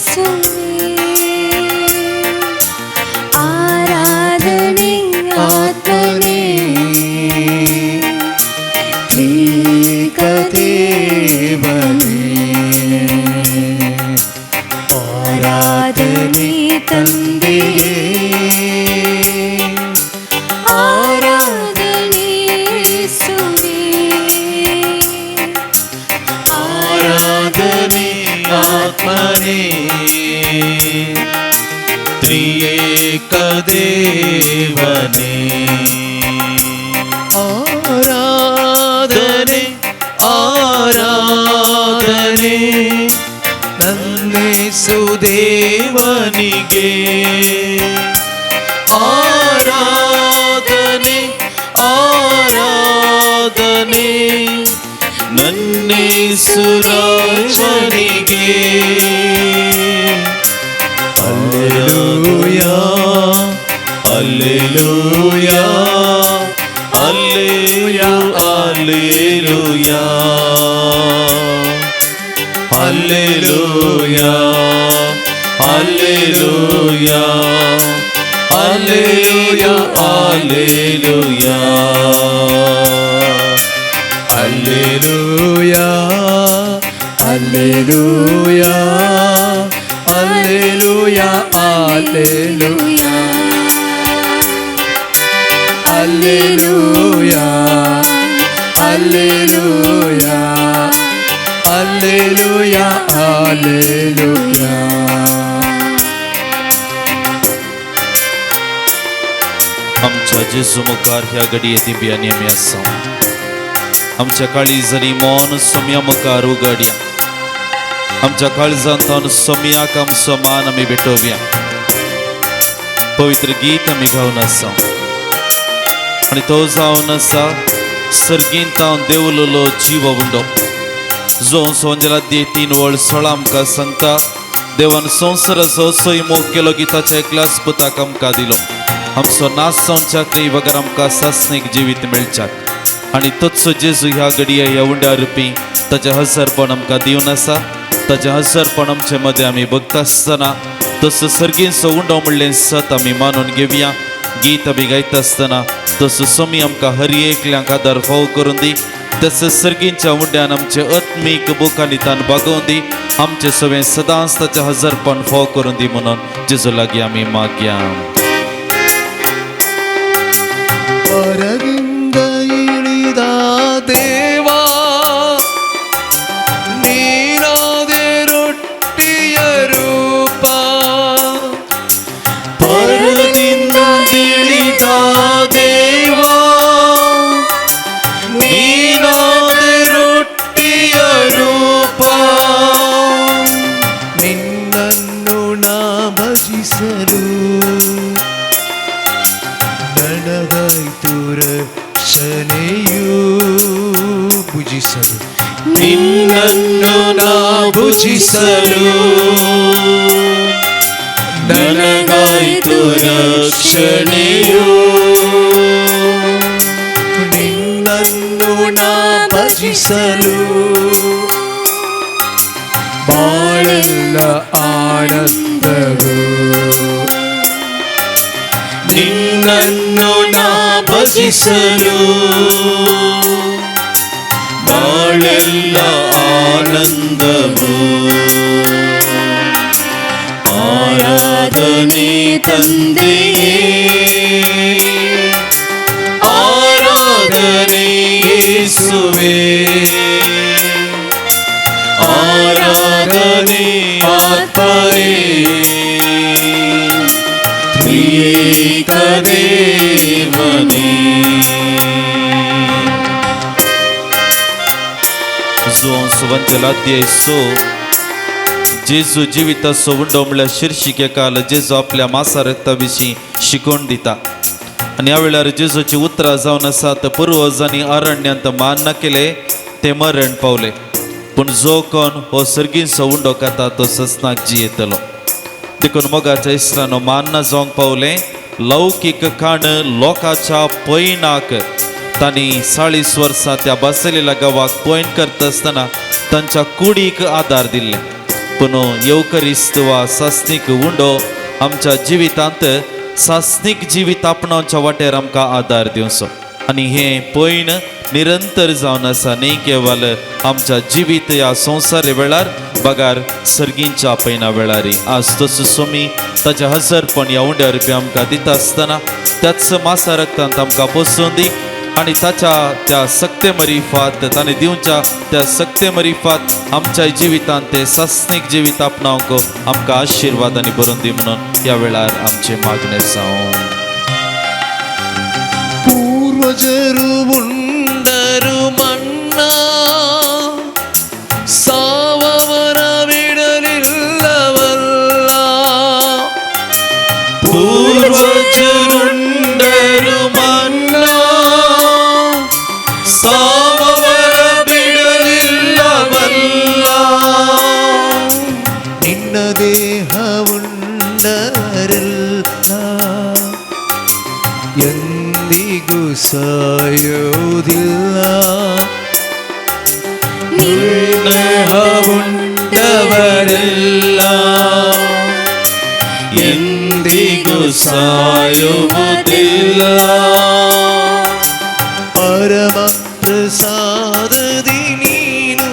ಯೇಸುವೇ. ಆರಾಧನೆ ಆತ್ಮನೇ, ತ್ರಿಯೇಕ ದೇವನೇ. ಆರಾಧನೆ ತಂದೆಯೇ, ಆರಾಧನೆ ಯೇಸುವೇ. ಆರಾಧನೆ ಆತ್ಮನೇ, ತ್ರಿಯೇಕ ದೇವನೇ. ಆರಾಧನೆ, ಆರಾಧನೆ ನನ್ನೇಸು ದೇವನಿಗೆ. ಆರಾಧನೆ, ಆರಾಧನೆ ನನ್ನೇಸು ರಾಜನಿಗೆ. Alleluia, alleluia, alleluia, alleluia, alleluia, alleluia, alleluia, alleluia, alleluia, alleluia, alleluia, alleluia, alleluia, alleluia, alleluia, alleluia. आमच्या जेजू मुखार ह्या घडये दिव्यांनी आमी आसा. आमच्या काळीजांनी मन सोम्या मुखार उगडया. आमच्या काळजांत सोम्याक आमचो मान आमी भेटोवया. पवित्र गीत आमी गावन आसा आनी तो जावन आसा सर्गींत देवलोलो जीव उंडो. जो सोंजला 3:16 आमकां सांगता, देवान संवसाराचो असोय मोग केलो की ताच्या एकल्याच पुताक आमकां दिलो, आमचो नाश जावच्याक न्ही बगर आमकां सासणीक जिवीत मेळच्याक. आनी तोच जेजू ह्या घडये ह्या उंड्या रुपी ताचें हजरपण आमकां दिवन आसा. ताचें हजरपण आमचे मदें आमी बघता आसतना तसो सर्गींचो उंडो म्हणलें सत आमी मानून घेवया. गीत आमी गायता आसतना तसो सोमी आमकां हर एकल्यांक आदार फावो करून दी. तसो सर्गींच्या उंड्यान आमचे आत्मीक बुकांनी तान बागोवन दी. आमचे सगळें सदांच ताचें हजरपण फावो करून दी म्हणून जेजू लागीं आमी मागया. ಪರದಿಂದ ಇಳಿದ ದೇವಾ, ನೀನಾದೆ ರೊಟ್ಟಿಯ ರೂಪ. ಪರದಿಂದ ಇಳಿದ ದೇವಾ, ನೀನಾದೆ ರೊಟ್ಟಿಯ ರೂಪ. ನಿನ್ನನ್ನು ನಾ ಭಜಿಸಲು ನನಗಾಯ್ತು ರಕ್ಷಣೆಯು. ಭುಜಿಸಲು, ನಿನ್ನನ್ನು ನಾ ಭುಜಿಸಲು ನನಗಾಯ್ತು ರಕ್ಷಣೆಯು. ನಿನ್ನನ್ನು ನಾ ಭಜಿಸಲು ಬಾಳೆಲ್ಲ ಆನಂದವು. ನಿನ್ನನ್ನು ನಾ ಭಜಿಸಲು ಬಾಳೆಲ್ಲ ಆನಂದವು. ಆರಾಧನೆ ತಂದೆಯೇ, ಆರಾಧನೆ ಯೇಸುವೇ, ಆರಾಧನೆ ಆತ್ಮನೇ, ತ್ರಿಯೇಕ ದೇವನೇ. जुवांच्या 6, जेजू जिविताचो उंडो म्हणल्यार शिर्शिके काल जेजू आपल्या मासा रक्ता विशीं शिकोवन दिता. आनी ह्या वेळार जेजूची उतरां जावन आसात, पुर्वजांनी अरण्यांत मान ना केले ते मरण पावले, पूण जो कोण हो सर्गींचो उंडो खाता तो ससनाक जियेतलो. देखून मोगाच्या इस्रानो मान ना जावंक पावले लौकीक काण लोकांच्या पयणाक तांणी 40 वर्सां त्या बसलेल्या गांवाक पयण करता आसतना तांच्या कुडीक आदार दिल्ले. पूण येवकरिस्त वा सासनीक उंडो आमच्या जिवितांत सासनीक जिवीत आपणावच्या वाटेर आमकां आदार दिवचो आनी हें पयण निरंतर जावन आसा न्ही केवल आमच्या जिवीत ह्या संवसार वेळार बगार सर्गींच्या पयना वेळार. आज तसो सोमी ताचें हजरपण ह्या उंड्या रुपया आमकां दिता आसतना त्याच मासा रक्तांत आमकां पोसून दी आनी ताच्या त्या सक्ते मरीफात ताणें दिवच्या त्या सक्ते मरीफात आमच्या जिवितांत ते सासनीक जिवीत आपणावंक आमकां आशिर्वाद आनी बरोवन दी म्हणून ह्या वेळार आमचें मागणें जावं. ಪೂರ್ವಜರು ಉಂಡರು ಮನ್ನಾ ಸಾವವರ ಬಿಡಲಿಲ್ಲವಲ್ಲ. ಪೂರ್ವಜರುಂಡರು ಮನ್ನಾ ಸಾವವರ ಬಿಡಲಿಲ್ಲವಲ್ಲ. ನಿನ್ನ ದೇಹವುಂಡರೆಲ್ಲ ಎಂದಿಗೂ ಸಾಯೋದಿಲ್ಲ. ದೇಹವುಂಡವರೆಲ್ಲ ಎಂದಿಗೂ ಸಾಯುವುದಿಲ್ಲ. ಪರಮ ಪ್ರಸಾದದಿ ನೀನು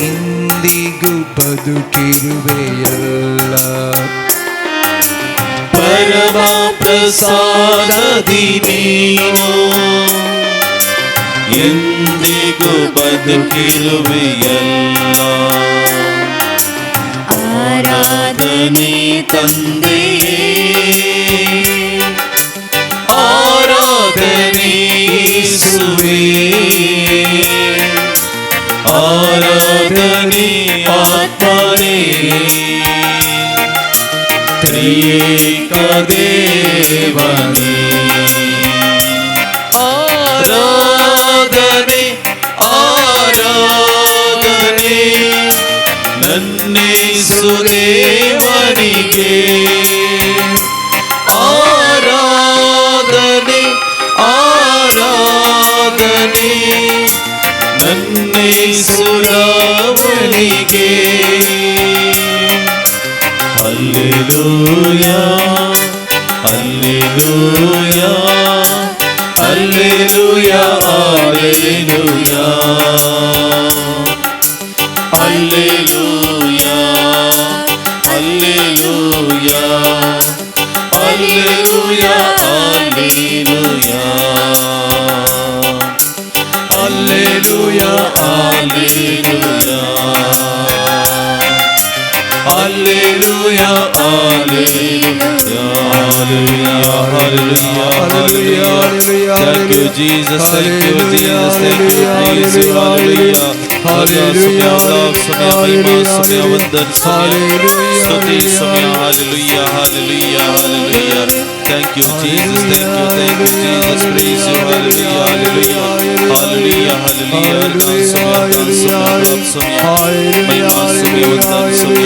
ಇಂದಿಗೂ ಬದುಕಿರುವೆಯಲ್ಲ. ಪರಮ ಪ್ರಸಾದದಿ ನೀನು ಎಂದಿಗೂ ಬದುಕಿರುವೆಯಲ್ಲ. ಆರಾಧನೆ ತಂದೆಯೇ, ಆರಾಧನೆ ಯೇಸುವೇ, ಆರಾಧನೆ ಆತ್ಮನೇ, ತ್ರಿಯೇಕ ದೇವನೇ. ಆರಾಧನೆ ಆರಾಧನೆ ನನ್ನೇಸು ದೇವನಿಗೆ, ಆರಾಧನೆ ಆರಾಧನೆ ನನ್ನೇಸು ರಾಮನಿಗೆ. Alleluia, alleluia, alleluia, alleluia, alleluia, alleluia, alleluia, alleluia, alleluia, alleluia, alleluia, alleluia, hallelujah, hallelujah. Thank you, Jesus. Thank you, Jesus. Thank you, praise you. Hallelujah. Hallelujah. Hallelujah. Hallelujah. Hallelujah. Hallelujah. Thank you, Jesus. Thank you, Jesus. Praise you. Hallelujah. Hallelujah. Hallelujah.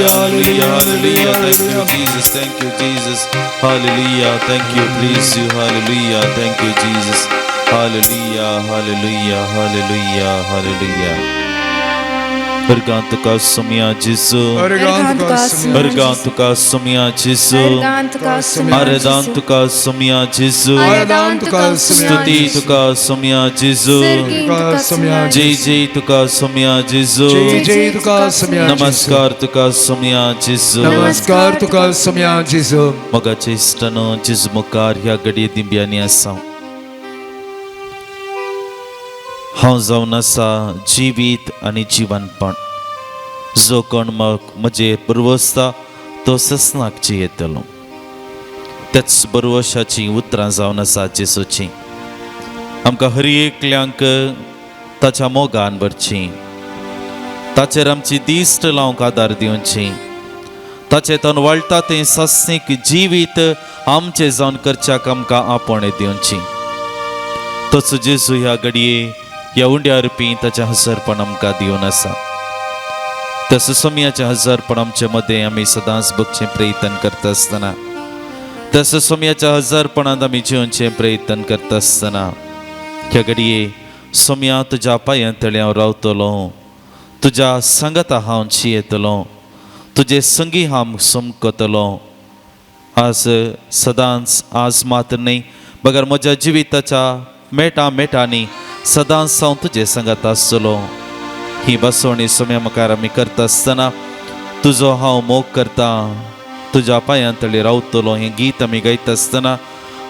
Hallelujah. Hallelujah. Thank you, Jesus. Thank you, Jesus. Hallelujah. Thank you. Praise you. Hallelujah. Thank you, Jesus. Hallelujah. Hallelujah. Hallelujah. Hallelujah. तुका सुमिया जिसू, अर्गां तुका सुमिया जिसू, आराधन तुका सुमिया जिसू, स्तुति तुका सुमिया जिसू, जय जय तुका सुमिया जिसू, नमस्कार तुका सुमिया जिसू, नमस्कार तुका सुमिया जिसू. मोगाचे इश्टानो, जेजू मुखार ह्या घडये दिंब्यांनी आसा हांव जावन आसा जिवीत आनी जिवनपण. जो कोण म्हजेर बरवसता तो ससनाक जियेतलो. त्याच बरवशाचीं उतरां जावन आसा जेजूचीं. आमकां हर एकल्यांक ताच्या मोगान भरची, ताचेर आमची दिश्ट लावंक आदार दिवची, ताचें तन वळटा तें सासणीक जिवीत आमचें जावन करच्याक आमकां आपोवणें दिवची. तोच जेजू ह्या घडये ह्या उंड्या रुपी ताचें हजरपण आमकां दिवन आसा. त्या सुसमयाचें हजरपण आमचे मदें आमी सदांच बगचें प्रयत्न करता आसतना, त्या सुसमयाच्या हजरपणांत आमी जिवचें प्रयत्न करता आसतना ह्या घडये सोम्या तुज्या पांयां तळी हांव रावतलो, तुज्या सांगाता हांव जियेतलो, तुजे संगी हांव समकतलो। आज सदांच, आज मात्र न्हय बगर म्हज्या जिविताच्या मेटा मेटांनी सदांच हांव तुजे सांगात आसतलो। ही बसवणी सोम्या मुखार आमी करता आसतना तुजो हांव मोग करता, तुज्या पांयां तळी रावतलो हें गीत आमी गायता आसतना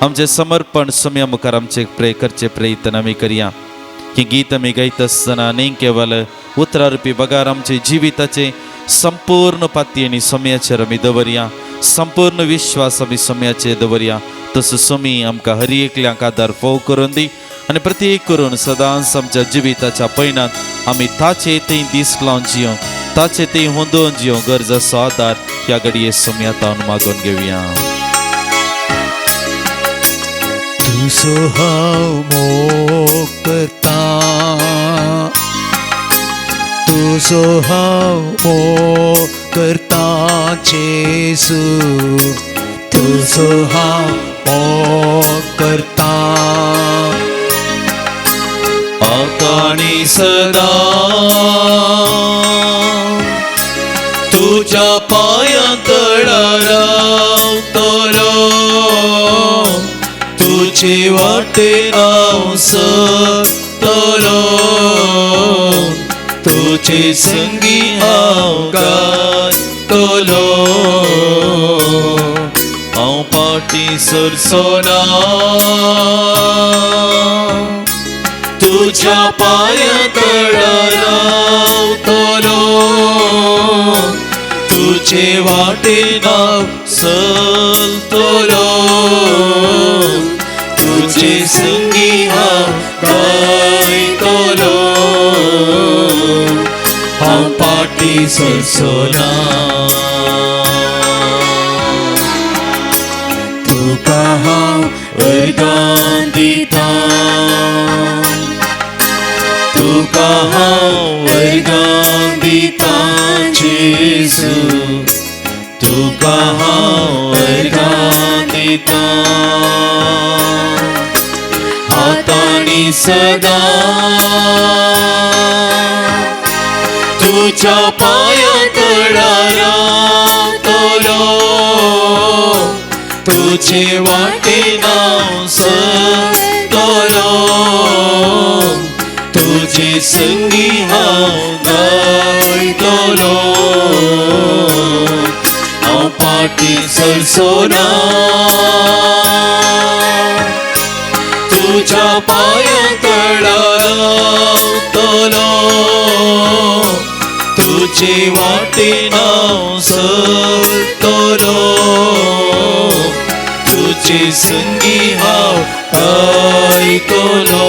आमचें समर्पण सोम्या मुखार आमचें प्रे करचें प्रयत्न आमी करया। हें गीत आमी गायता आसतना न्ही केवल उतरां रुपी बगार आमचे जिविताचें संपूर्ण पाती आनी सोम्याचेर आमी दवरया, संपूर्ण विश्वास आमी सोम्याचेर दवरया। तसो सोमी आमकां हर एकल्यांक आदार फोव करून दी आनी प्रत्येक करून सदांच आमच्या जिविताच्या पयणांत आमी ताचे थंय दीस लावन जियों, ताचे थंय हुंदोवन जियों। गरजाचो आदार ह्या घडये सोम्या तावन मागून घेवया। तुजो हांव मोग करता, तुजो हांव मोग करता जेजू, तुजो हांव मोग करता। आतां आनी सदां तुज्या पांयां तळा रावतलो, तुजे वाटेन हांव सरतलो, तुजे संगी हांव गायतलो, हांव फाटीं सरचो ना, तुज्या पांयां तळा रावतलो, तुजे वाटेन हांव चलतलो, तुजे संगी हांव गायतलो, हांव फाटीं सरचो ना। तुका हांव वरदान दिता, तुका हांव वरदान दिता जेजू, तुका हांव वरदान दिता। आतां आनी सदां तुज्या पांयां तळा रावतलो, तुजे वाटेन हांव सरतलो, तुजे संगी हांव गायतलो, हांव फाटीं सरचो ना, तुज्या पांयां तळा रावतलो, तुजे वाटेन हांव सरतलो, तुजे संगी हांव गायतलो,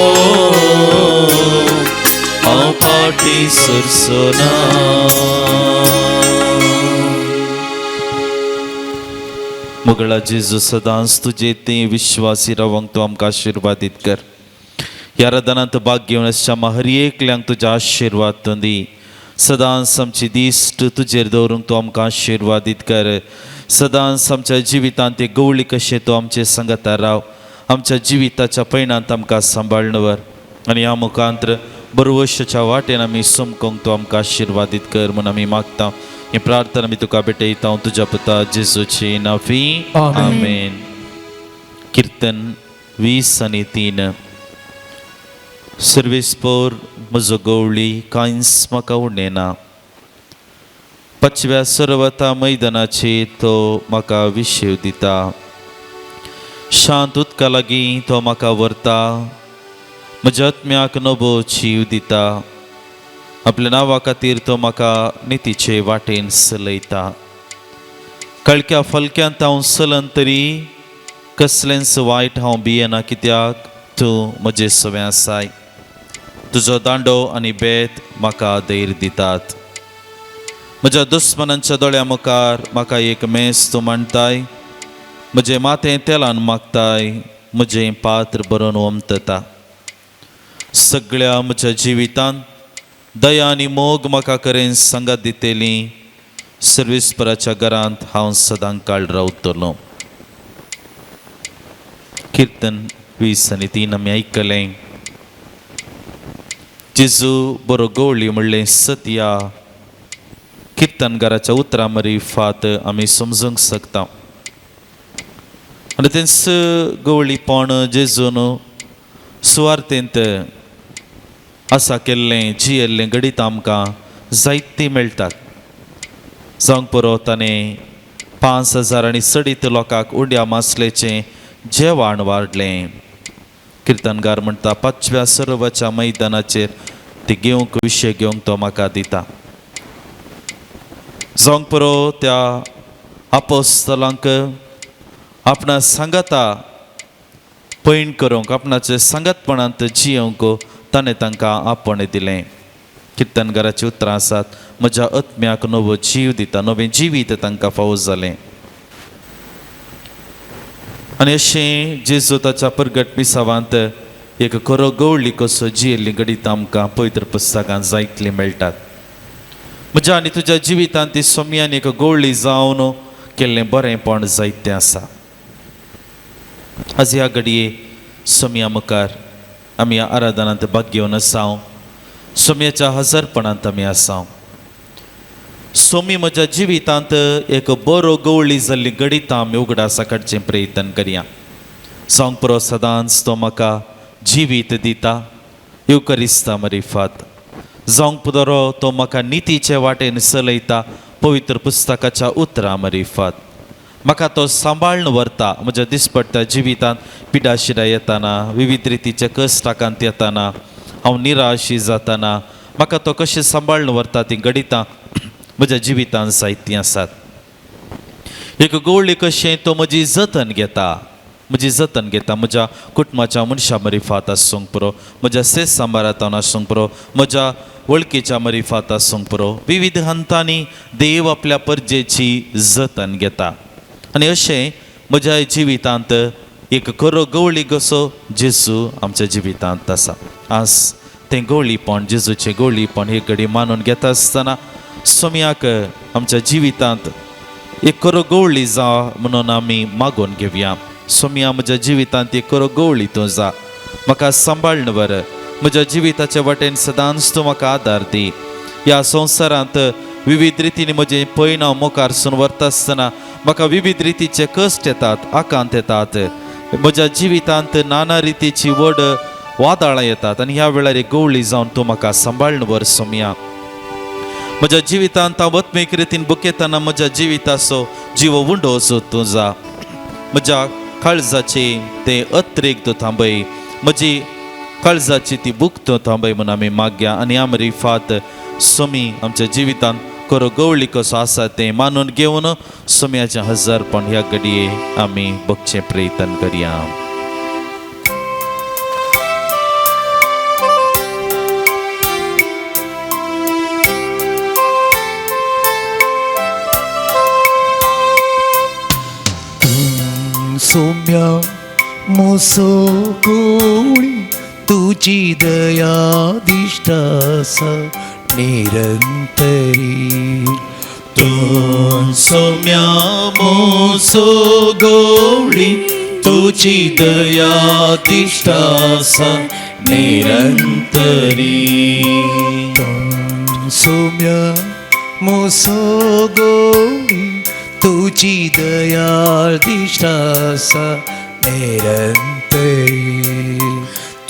हांव फाटीं सरचो ना। मोगळा जेजू, सदांच तुजे ते विश्वासी रावंक तूं आमकां आशिर्वादीत कर। ह्या आराधनांत भाग घेवन आसच्या हर एकल्यांक तुज्या आशिर्वाद दी। सदांच आमची दिश्ट तुजेर दवरूंक तूं आमकां आशिर्वादीत कर। सदांच आमच्या जिवितांत एक गवळी कशें तूं आमचे सांगाता राव, आमच्या जिविताच्या पयणांत आमकां सांबाळून व्हर आनी ह्या मुखांत्र बरवशाच्या वाटेन आमी समकोंक तूं आमकां आशिर्वादीत कर म्हूण आमी मागता। ही प्रार्थना आमी तुका भेटयता तुज्या पुता जेजूची नाफी, आमेन। किर्तन 20:3। सर्वेस्पोर म्हजो गवळी कांयच म्हाका उणें ना, पाचव्या सर्वता मैदानाचेर तो म्हाका विशेव दिता, शांत उदका लागीं तो म्हाका व्हरता, म्हज्या आत्म्याक नवो जीव दिता, आपल्या नांवा खातीर तो म्हाका नितीचे वाटेन चलयता। कळक्या फलक्यांत हांव चलन तरी कसलेंच वायट हांव भियेना, कित्याक तूं म्हजे सवें आसाय, तुजो दांडो आनी बेत म्हाका धैर्य दितात। म्हज्या दुस्मनांच्या दोळ्या मुखार म्हाका एक मेस तूं मांडताय, म्हजें माथें तेलान मागताय, म्हजें पात्र भरून ओमतता। सगळ्या म्हज्या जिवितांत दया आनी मोग म्हाका करेन सांगात दितली, सर्वेस्पराच्या घरांत हांव सदां काळ रावतलो। किर्तन 20:3 आमी आयकलें। जेजू बरो गवळी म्हणलें सत्या किर्तनगाराच्या उतरां मरिफात आमी समजूंक शकता. आनी तेंच गवळीपण जेजून सुवार्थेंत आसा केल्लें जियेल्लें घडीत आमकां जायतीं मेळटात. जावंक पुरो ताणें 5,000 आनी चडीत लोकांक उंड्या मासलेचें जेवण वाडलें. किर्तनगार म्हणटा 5व्या सरोवराच्या मैदानाचेर ती घेवंक विशय घेवंक तो म्हाका दिता. जावंक पुरो त्या आपोस्तलांक आपणा सांगाता पयण करूंक आपणाचे सांगातपणांत जियोवंक ताणें तांकां आपणें दिलें. किर्तनगाराची उतरां आसात म्हज्या आत्म्याक नवो जीव दिता, नवें जिवीत तांकां फावो जालें. आनी अशें जेजू ताच्या परगट मिसावांत एक खरो गवळी कसो जियेल्ली घडीत आमकां पवित्र पुस्तकांत जायतली मेळटात. म्हज्या आनी तुज्या जिवितांत ती सोम्यान एक गवळी जावन केल्लें बरेंपण जायतें आसा. आज ह्या घडये सोम्या मुखार आमी ह्या आराधनांत भाग घेवन आसाव. सोम्याच्या हजारपणांत आमी आसाव. सोमी म्हज्या जिवितांत एक बरो गवळी जाल्ली घडितां आमी उगडासा काडचें प्रयत्न करया. जावंक पुरो सदांच तो म्हाका जिवीत दिता येवकरिस्ता मरिफात. जावंक पुरो तो म्हाका नितीचे वाटेन चलयता पवित्र पुस्तकाच्या उतरां मरिफात. म्हाका तो सांबाळून व्हरता म्हज्या दिसपट्ट्या जिवितांत पिडाशिरा येताना विविध रितीचे कश्टाकांत येताना हांव निराशी जाताना म्हाका तो कशें सांबाळून व्हरता तीं घडितां म्हज्या जिवितांत जायतीं आसात. एक गवळी कशें तो म्हजी जतन घेता, म्हजी जतन घेता म्हज्या कुटुंबाच्या मनशां मरिफात आसूंक पुरो, म्हज्या सेस सांबारांत आसूंक पुरो, म्हज्या वळखीच्या मरिफात आसूंक पुरो. विविध हंतांनी देव आपल्या परजेची जतन घेता. आनी अशें म्हज्या जिवितांत एक खरो गवळी कसो जेजू आमच्या जिवितांत आसा. आज तें गवळीपण जेजूचें गवळीपण हे घडी मानून घेता आसतना सोम्याक आमच्या जिवितांत एक खरो गवळी जा म्हणून आमी मागून घेवया. सोम्या म्हज्या जिवितांत एक खरो गवळी तूं जा, म्हाका सांबाळून व्हर, म्हज्या जिविताच्या वाटेन सदांच तूं म्हाका आदार दी. ह्या संवसारांत विविध रितीन म्हजें पयण हांव मुखारसून व्हरता आसतना म्हाका विविध रितीचे कश्ट येतात, आकांत येतात, म्हज्या जिवितांत नाना रितीची व्हड वादळां येतात आनी ह्या वेळार एक गवळी जावन तूं म्हाका सांबाळून व्हर सोम्या. म्हज्या जिवितांत हांव आत्मीक रितीन बुकेतना म्हज्या जिविताचो जिवो उंडो तूं जा, म्हज्या काळजाची ते अत्रेक तूं थांबय, म्हजी काळजाची ती भूक तूं थांबय म्हूण आमी मागया. आनी आमरी फात सोमी आमच्या जिवितांत खरो गवळी कसो आसा तें मानून घेवन सोम्याचें हजारपण ह्या घडये आमी बगचें प्रयत्न करया. सोम्या मोसो गवळी तुजी दया दिश्ट आसा निरंतरी. तूं सोम्या मोसो गवळी तुजी दया दिश्ट आसा निरंतरी. तूं सोम्या मोसो गवळी तुजी दया दिश्ट आसा निरंतरी.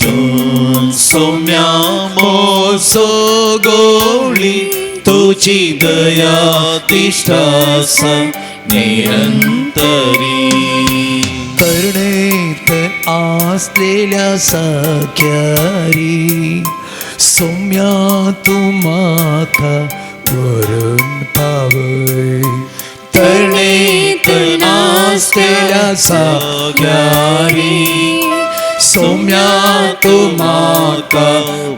तूं सोम्या मोसो गवळी तुजी दया दिश्ट आसा निरंतरी. करणेत आसलेल्या साख्यारी सोम्या तूं म्हाका व्हरून पावय. तरणेत नासलेल्या साग्यारी सोम्या तूं म्हाका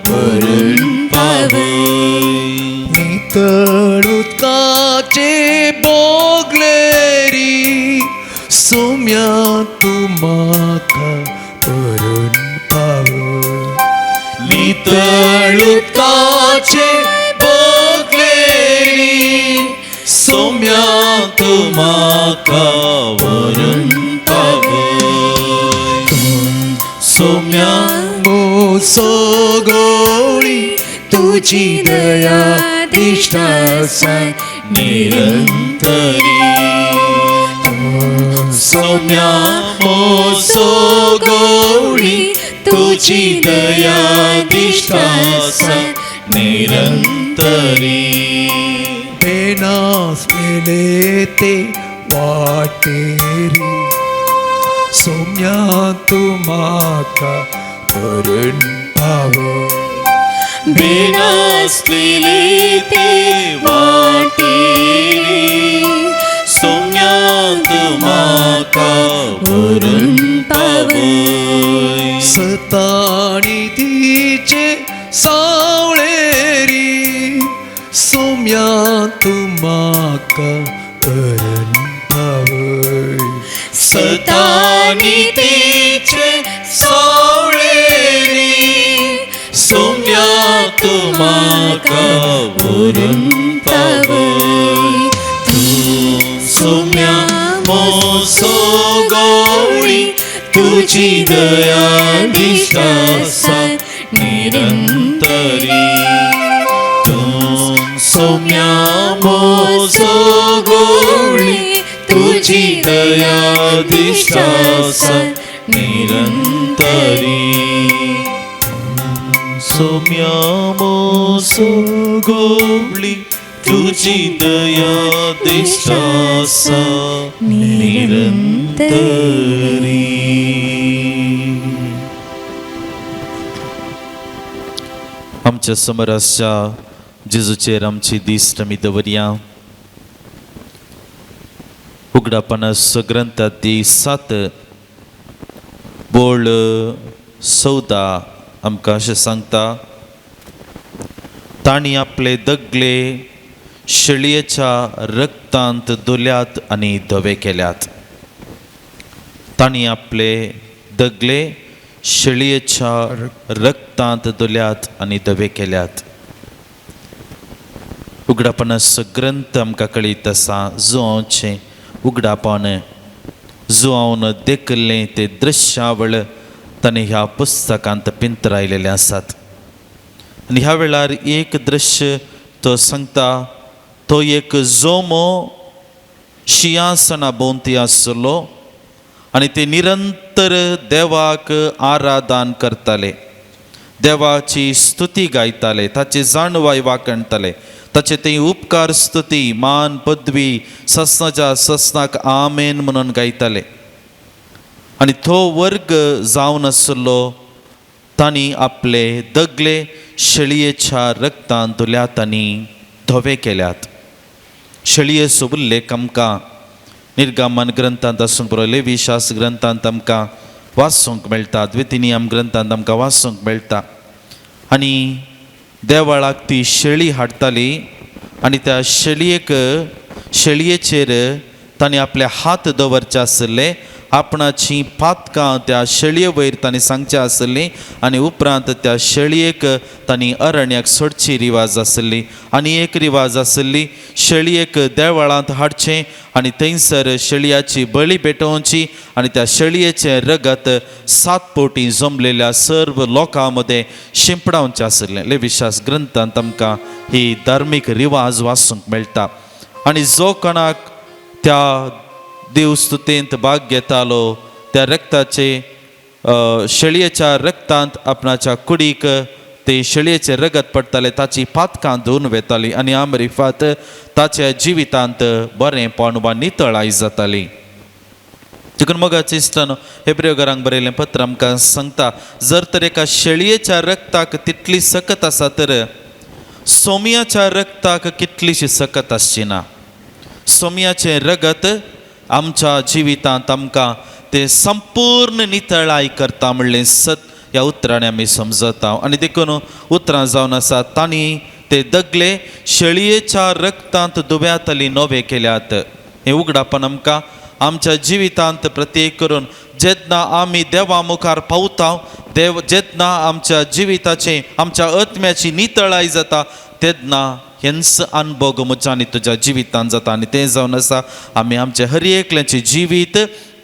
व्हरून पावय. नितळ उदकाचे बोगलेरी सोम्या तूं म्हाका व्हरून पावय. नितळ उदकाचे बोगलेरी सोम्या तूं म्हाका व्हरून पावय. सोम्या मोसो गवळी तुजी दया दिश्ट आसा निरंतरी. सौम्या मोसो गवळी तुजी दया दिश्ट आसा निरंतरी. बेनासलेले ते वाटेरी सौम्या तूं म्हाका व्हरून पावय. बेनासलेले ते वाटेरी सौम्या तूं म्हाका व्हरून पावय. सताणी तिचे सावळेरी सौम्या तूं म्हाका व्हरून पावय. सतानी तिचे सावळेरी सौम्या तूं म्हाका व्हरून पावय. तूं सौम्या मोसो गवळी तुजी दया दिश्ट आसा निरंतरी. तूं सौम्या मोसो गवळी तुजी दया दिश्ट आसा निरंतरी. सौम्या मोसो गवळी तुजी दया दिश्ट आसा निरंतरी. आमच्या समोर आसच्या जेजूचेर आमची दिश्ट आमी दवरया. उगडापणाचो ग्रंथात ती 7 बोळ 14 आमकां अशें सांगता, तांणी आपले दगले शेळयेच्या रक्तांत धुल्यात आनी धवे केल्यात. तांणी आपले दगले शेळयेच्या रक्तांत धुल्यात आनी धवे केल्यात. उगडापणाचो ग्रंथ आमकां कळीत आसा, जुवांचें उगडापण जुवावन देखिल्लें तें दृश्यावळ ताणें ह्या पुस्तकांत पिंतरायलेलें आसात. आनी ह्या वेळार एक दृश्य तो सांगता, तो एक जोमो शिंयासना भोंवती आसलो आनी ते निरंतर देवाक आराधन करताले, देवाची स्तुती गायताले, ताची जाणवाय वाखणताले, ताचे ते उपकार स्तुती मान पदवी ससनाच्या ससनाक आमेन म्हणून गायताले. आनी तो वर्ग जावन आसलो तांणी आपले दगले शेळयेच्या रक्तान धुल्यात आनी धवे केल्यात. शेळयेचो उल्लेख आमकां निर्गमन ग्रंथांत आसूंक बरो, लेवीशास्त्र ग्रंथांत आमकां वाचूंक मेळटा, द्वितीनियम ग्रंथांत आमकां वाचूंक मेळटा. आनी देवळाक ती शेळी हाडटाली आनी त्या शेळयेचेर तांणी आपले हात दवरचे आशिल्ले, आपणाची पातकां त्या शेळये वयर तांणी सांगचें आशिल्लीं आनी उपरांत त्या शेळयेक तांणी अरण्याक सोडची रिवाज आशिल्ली. आनी एक रिवाज आशिल्ली, शेळयेक देवळांत हाडचें आनी थंयसर शेळयाची बळी पेटोवची आनी त्या शेळयेचें रगत 7 पोटी जमलेल्या सर्व लोकां मदें शिंपडावचें आशिल्लें. लेविशास ग्रंथांत आमकां ही धार्मीक रिवाज वाचूंक मेळटा. आनी जो कोणाक त्या देवस्तुतेंत भाग घेतालो त्या रक्ताचे शेळयेच्या रक्तांत आपणाच्या कुडीक ते शेळयेचें रगत पडटालें, ताची पातकां धुवन वेताली आनी आमरिफात ताच्या जिवितांत बरेंपण वा नितळाय जाताली. देखून मोगाचे इश्टानो, हेब्रेवकारांक बरयलें पत्र आमकां सांगता, जर तर एका शेळयेच्या रक्ताक तितली सकत आसा तर सोमयाच्या रक्ताक कितलीशी सकत आसची ना. सोमयाचें रगत आमच्या जिवितांत आमकां तें संपूर्ण नितळाय करता म्हणलें सत ह्या उतरांनी आमी समजता. आनी देखून उतरां जावन आसा, तांणी ते दगले शेळयेच्या रक्तांत दुव्यात आनी नवे केल्यात. हें उगडापण आमकां आमच्या जिवितांत प्रत्येक करून जेन्ना आमी देवा मुखार पावता, देव जेन्ना आमच्या जिविताचें आमच्या आत्म्याची नितळाय जाता तेन्ना हेंच अनुभव म्हज्या आनी तुज्या जिवितांत जाता. आनी तें जावन आसा आमी आमचें हर एकल्याचें जिवीत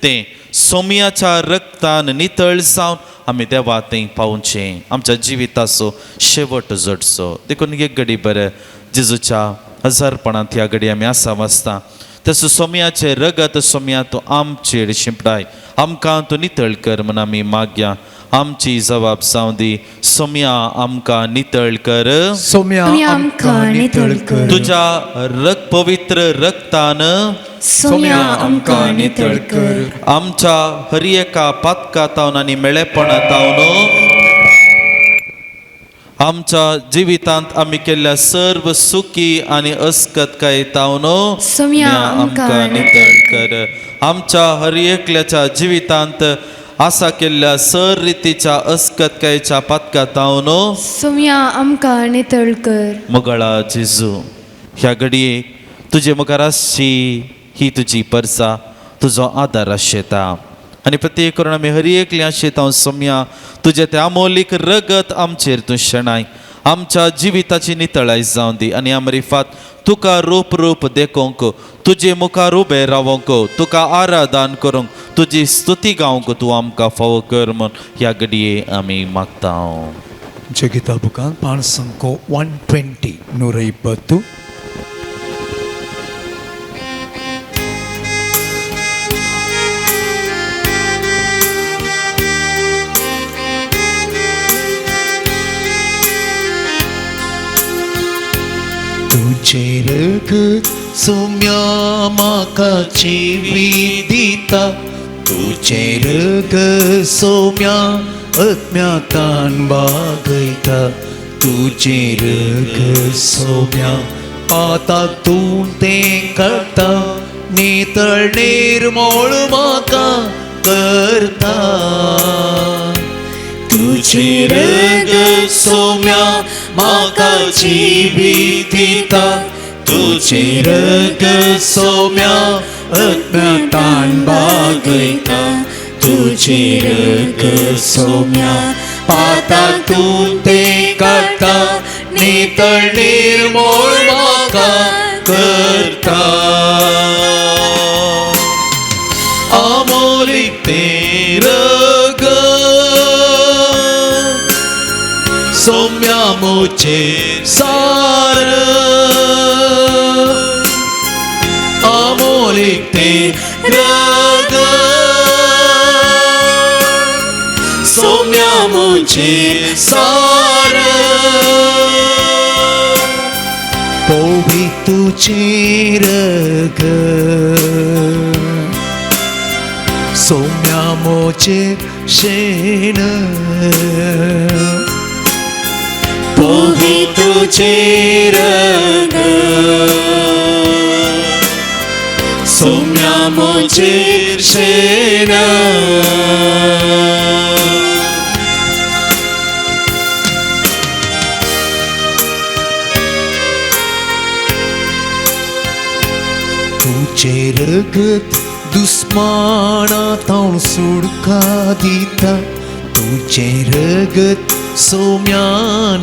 तें सोमयाच्या रक्तान नितळ जावन आमी देवा थंय पावचें, आमच्या जिविताचो शेवट जोडचो. देखून एक घडी बरें जेजूच्या हजारपणांत ह्या घडी आमी आसा वाचता तसो सोमयाचें रगत सोमया तूं आमचेर शिंपडाय, आमकां तूं नितळ कर म्हूण आमी मागया. आमची जबाब जावं दी, सोमया आमकां नितळ कर, सोम्या आमकां नितळ कर, तुज्या पवित्र रक्तान सोम्या आमकां नितळ कर, आमच्या हर एका पातका तावन आनी मेळेपणा तावन आमच्या जिवितांत आमी केल्ल्या सर्व सुखी आनी अस्कतकाय तावन सोम्या आमकां नितळ कर. आमच्या हर एकल्याच्या जिवितांत आसा केल्ल्या सर रितीच्या अस्कतकायच्या पातका तावन सोम्या आमकां नितळ कर. मोगाळा जेजू, ह्या घडये तुजे मुखार आसची ही तुजी परसा, तुजो आदार आशेता आनी प्रत्येक करून आमी हर एकली आशेता सोम्या तुजें तें अमोलीक रगत आमचेर तूं शेणाय, आमच्या जिविताची नितळाय जावं दी आनी आमरिफात तुका रूप रूप देखोंक, तुजे मुखार उबें रावोंक, तुका आराधन करूंक, तुजी स्तुती गावंक तूं आमकां फावो कर म्हूण ह्या घडये आमी मागता. जगिता बुकान पाणसंको 120 120. तुझे रगत सोम्या म्हाका जिवी दिता, तुझे रगत सोम्या आत्म्यातान बागयता, तुझे रगत सोम्या पाताक तूं तें काडटा, नितळ निर्मोळ म्हाका करता. तुझे रगत सोम्या म्हाका जिवी दिता, तुझे रगत सोम्या आत्म्यातान बागयता, तुझे रगत सोम्या पाताक तूं तें काडटा, नितळ निर्मोळ म्हाका करता. अमोलीक तें रगत सोम्या मोचेर सार, अमोलीक तें रगत सोम्या मोचेर सार, पोवी तुझे रगत सोम्या मोचेर शेण, पोवी तुझे रगत सोम्या मोचेर शेण. तुझे रगत दुस्माना तावन सुडका दिता, तुझे रगत सोम्या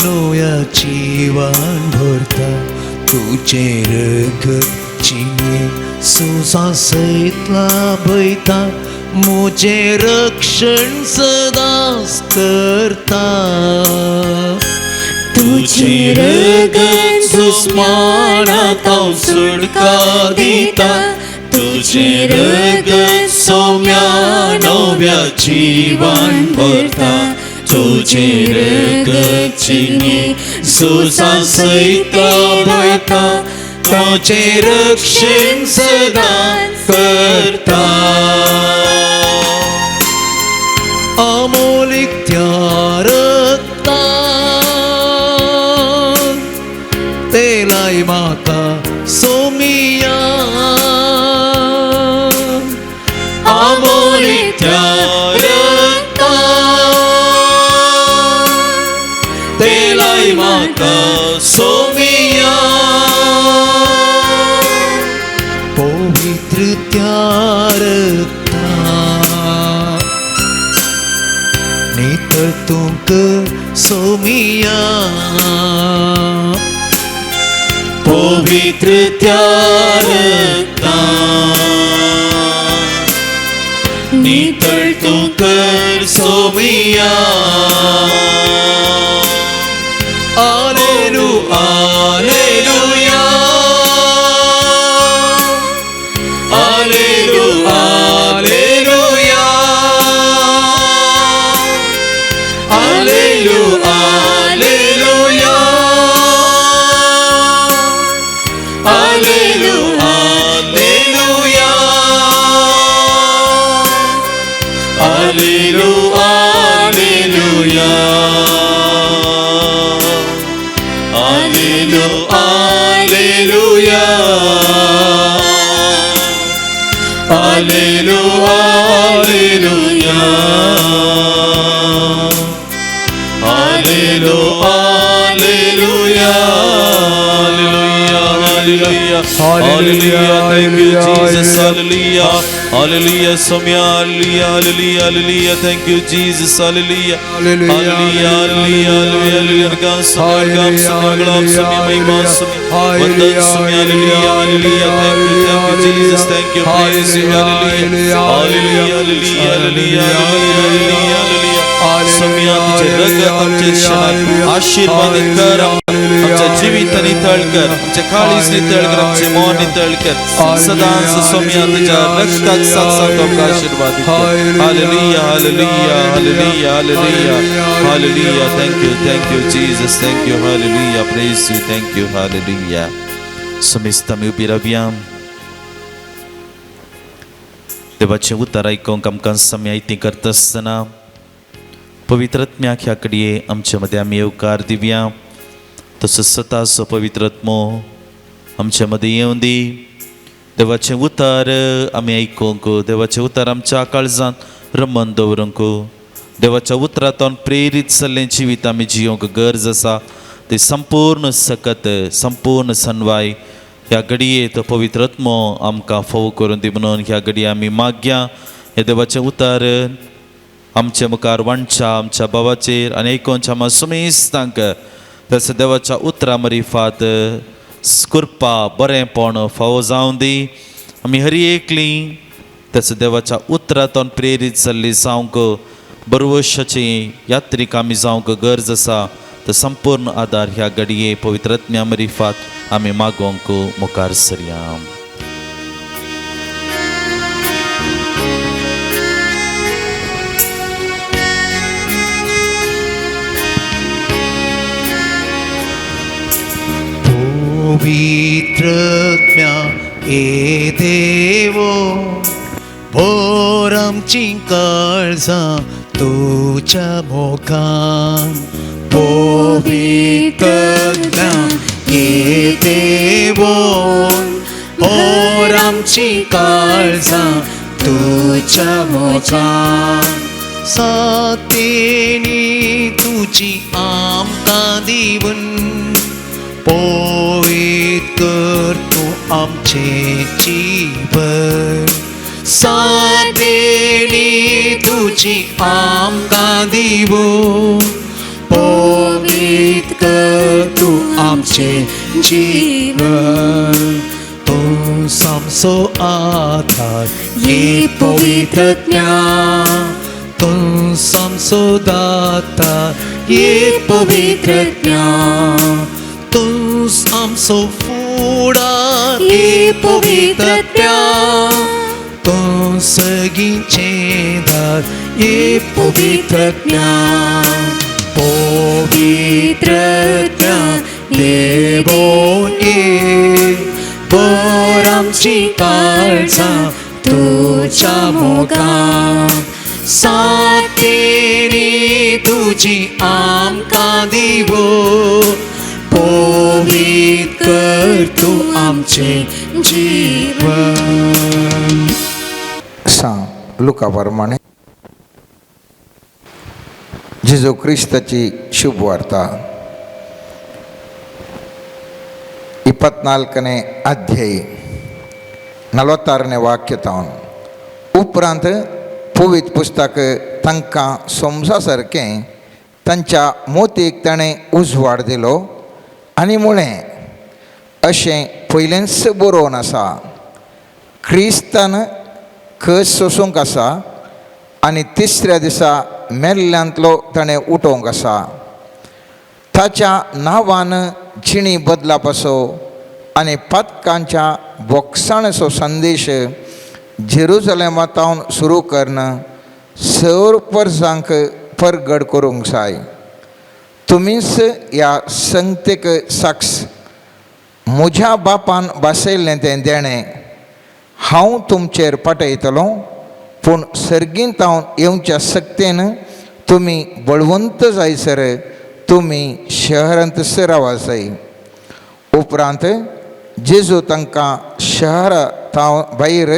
नव्या जिवान भरता, तुझे रगत जिणे सुसा सयत लाभयता, म्हजें रक्षण सदांच करता. तुझे रगत दुस्माना तावन सुडका दिता, तुझे रगत सोम्या नव्या जिवान भरता, तुझे रगत जिणे सुसा सयत लाभयता, तुझे रक्षण सदांच करता. अमोलीक त्या रगतान तेलाय म्हाका सोमिया, अमोलीक त्या रगतान तेलाय म्हाका सोमिया, पवित्र त्या रगतान नितळ तूं कर सोमिया, पवित्र त्या रगतान नितळ तूं कर सोमिया. आलेलू आलेलुया, आलेलू आलेलुया, आलेलू आलेलुया, आलेलू आलेलुया, आलेलू आलेलुया, आलेलू आलेलुया, आलेलू आलेलुया, आलेलू आलेलुया, Hallelujah, hallelujah, thank you Jesus, hallelujah, hallelujah, Somya, hallelujah, hallelujah, hallelujah, thank you Jesus, hallelujah, hallelujah, hallelujah, hallelujah, Somya, Somya, Gulab, Somya, Mahima, Somya, Vandan, Somya, hallelujah, hallelujah, thank you Jesus, thank you, praise you, hallelujah, hallelujah, hallelujah, hallelujah, hallelujah, hallelujah, Somya, तुझे रगत आमचे क्षणात आशीर्वादित कर, आमच्या जिवीत नितळ कर, आमचे काळीज नितळ कर, आमचे मन नितळ कर, सदांच सोम्या तुझ्या रक्ताक साथ साथ आमकां आशीर्वादित कर. Hallelujah, hallelujah, hallelujah, hallelujah, hallelujah, thank you, thank you Jesus, thank you, hallelujah, praise you, thank you, hallelujah. समेस्त आमी उबी रावया. देवाचें उतर आयकूंक आमकां सम्या आयती करता आसतना पवित्र आत्म्याक ह्या कडये आमचे मदें आमी येवकार दिवया. तसोच सताचो पवित्र आत्मो आमचे मदें येवं दी. देवाचें उतर आमी आयकूंक, देवाचें उतर आमच्या काळजांत रमन दवरूंक, देवाच्या उतरांतून प्रेरीत जाल्लें जिवीत आमी जियोंक गरज आसा. ते संपूर्ण सकत संपूर्ण सनवाय ह्या घडये तो पवित्र आत्मो आमकां फोव करून दी म्हणून ह्या घडये आमी मागया. हे देवाचें उतर आमचे मुखार वांटच्या आमच्या भावाचेर आनी आयकोनच्या आमच्या सुमेस्तांक तसो देवाच्या उतरा मरिफात कृपा बरेंपण फावो जावं दी. आमी हरी एकली तसो देवाच्या उतरांतून प्रेरीत जाल्ली जावंक बरवशाची यात्रीक आमी जावंक गरज आसा. तो संपूर्ण आदार ह्या घडये पवित्र आत्म्या मरिफात आमी मागोवंक मुखार सरया. पवित्रत्म्या ए देवो, भोर आमची काळजां तुज्या मोगान. पवित्रत्म्या ए देवो, भोर आमची काळजां तुज्या मोगान. सातेनी तुजी आमकां दिवन पवित्र कर तूं आमचें जीवन. सादेणी तुजी आमकां दिवन पवित्र कर तूं आमचें जीवन. तूं आमचो आधार ये पवित्रज्ञा, तूं आमचो दाता ये पवित्रज्ञा, तूं आमचो फुडार ये पवित्रज्ञा, तूं सगळींचें दार ये पवित्रज्ञा. पवित्रज्ञा देवो ये, भर आमची काळजां तुज्या मोगान. सातेनी तुजी आमकां दिवो पवित्र कर तूं आमचें जीवन. सांग लुका प्रमाणे जेजू क्रिस्ताची शुभ वार्ता 24ನೇ ಅಧ್ಯಾಯ 46ನೇ ವಾಕ್ಯ तावन. उपरांत पवित्र पुस्तक तांकां समजा सारकें तांच्या मोतीक ताणें उजवाड दिलो आनी म्हळें, अशें पयलेंच बरोवन आसा, क्रिस्तान कस सोसूंक आसा आनी तिसऱ्या दिसा मेल्ल्यांतलो ताणें उठोवंक आसा. ताच्या नांवान जिणी बदलापाचो आनी पातकांच्या बोगसाणेचो संदेश जेरुजलेमा तावन सुरू करून सर परजांक परगड करूंक जाय. तुमीच ह्या संगतेक साक्ष. म्हज्या बापान भासयल्लें तें देणें हांव तुमचेर पाठयतलो, पूण सर्गींत हांव येवच्या सक्तेन तुमी बळवंत जायसर तुमी शहरांत रावा जाय. उपरांत जेजू तांकां शहरा ताव भायर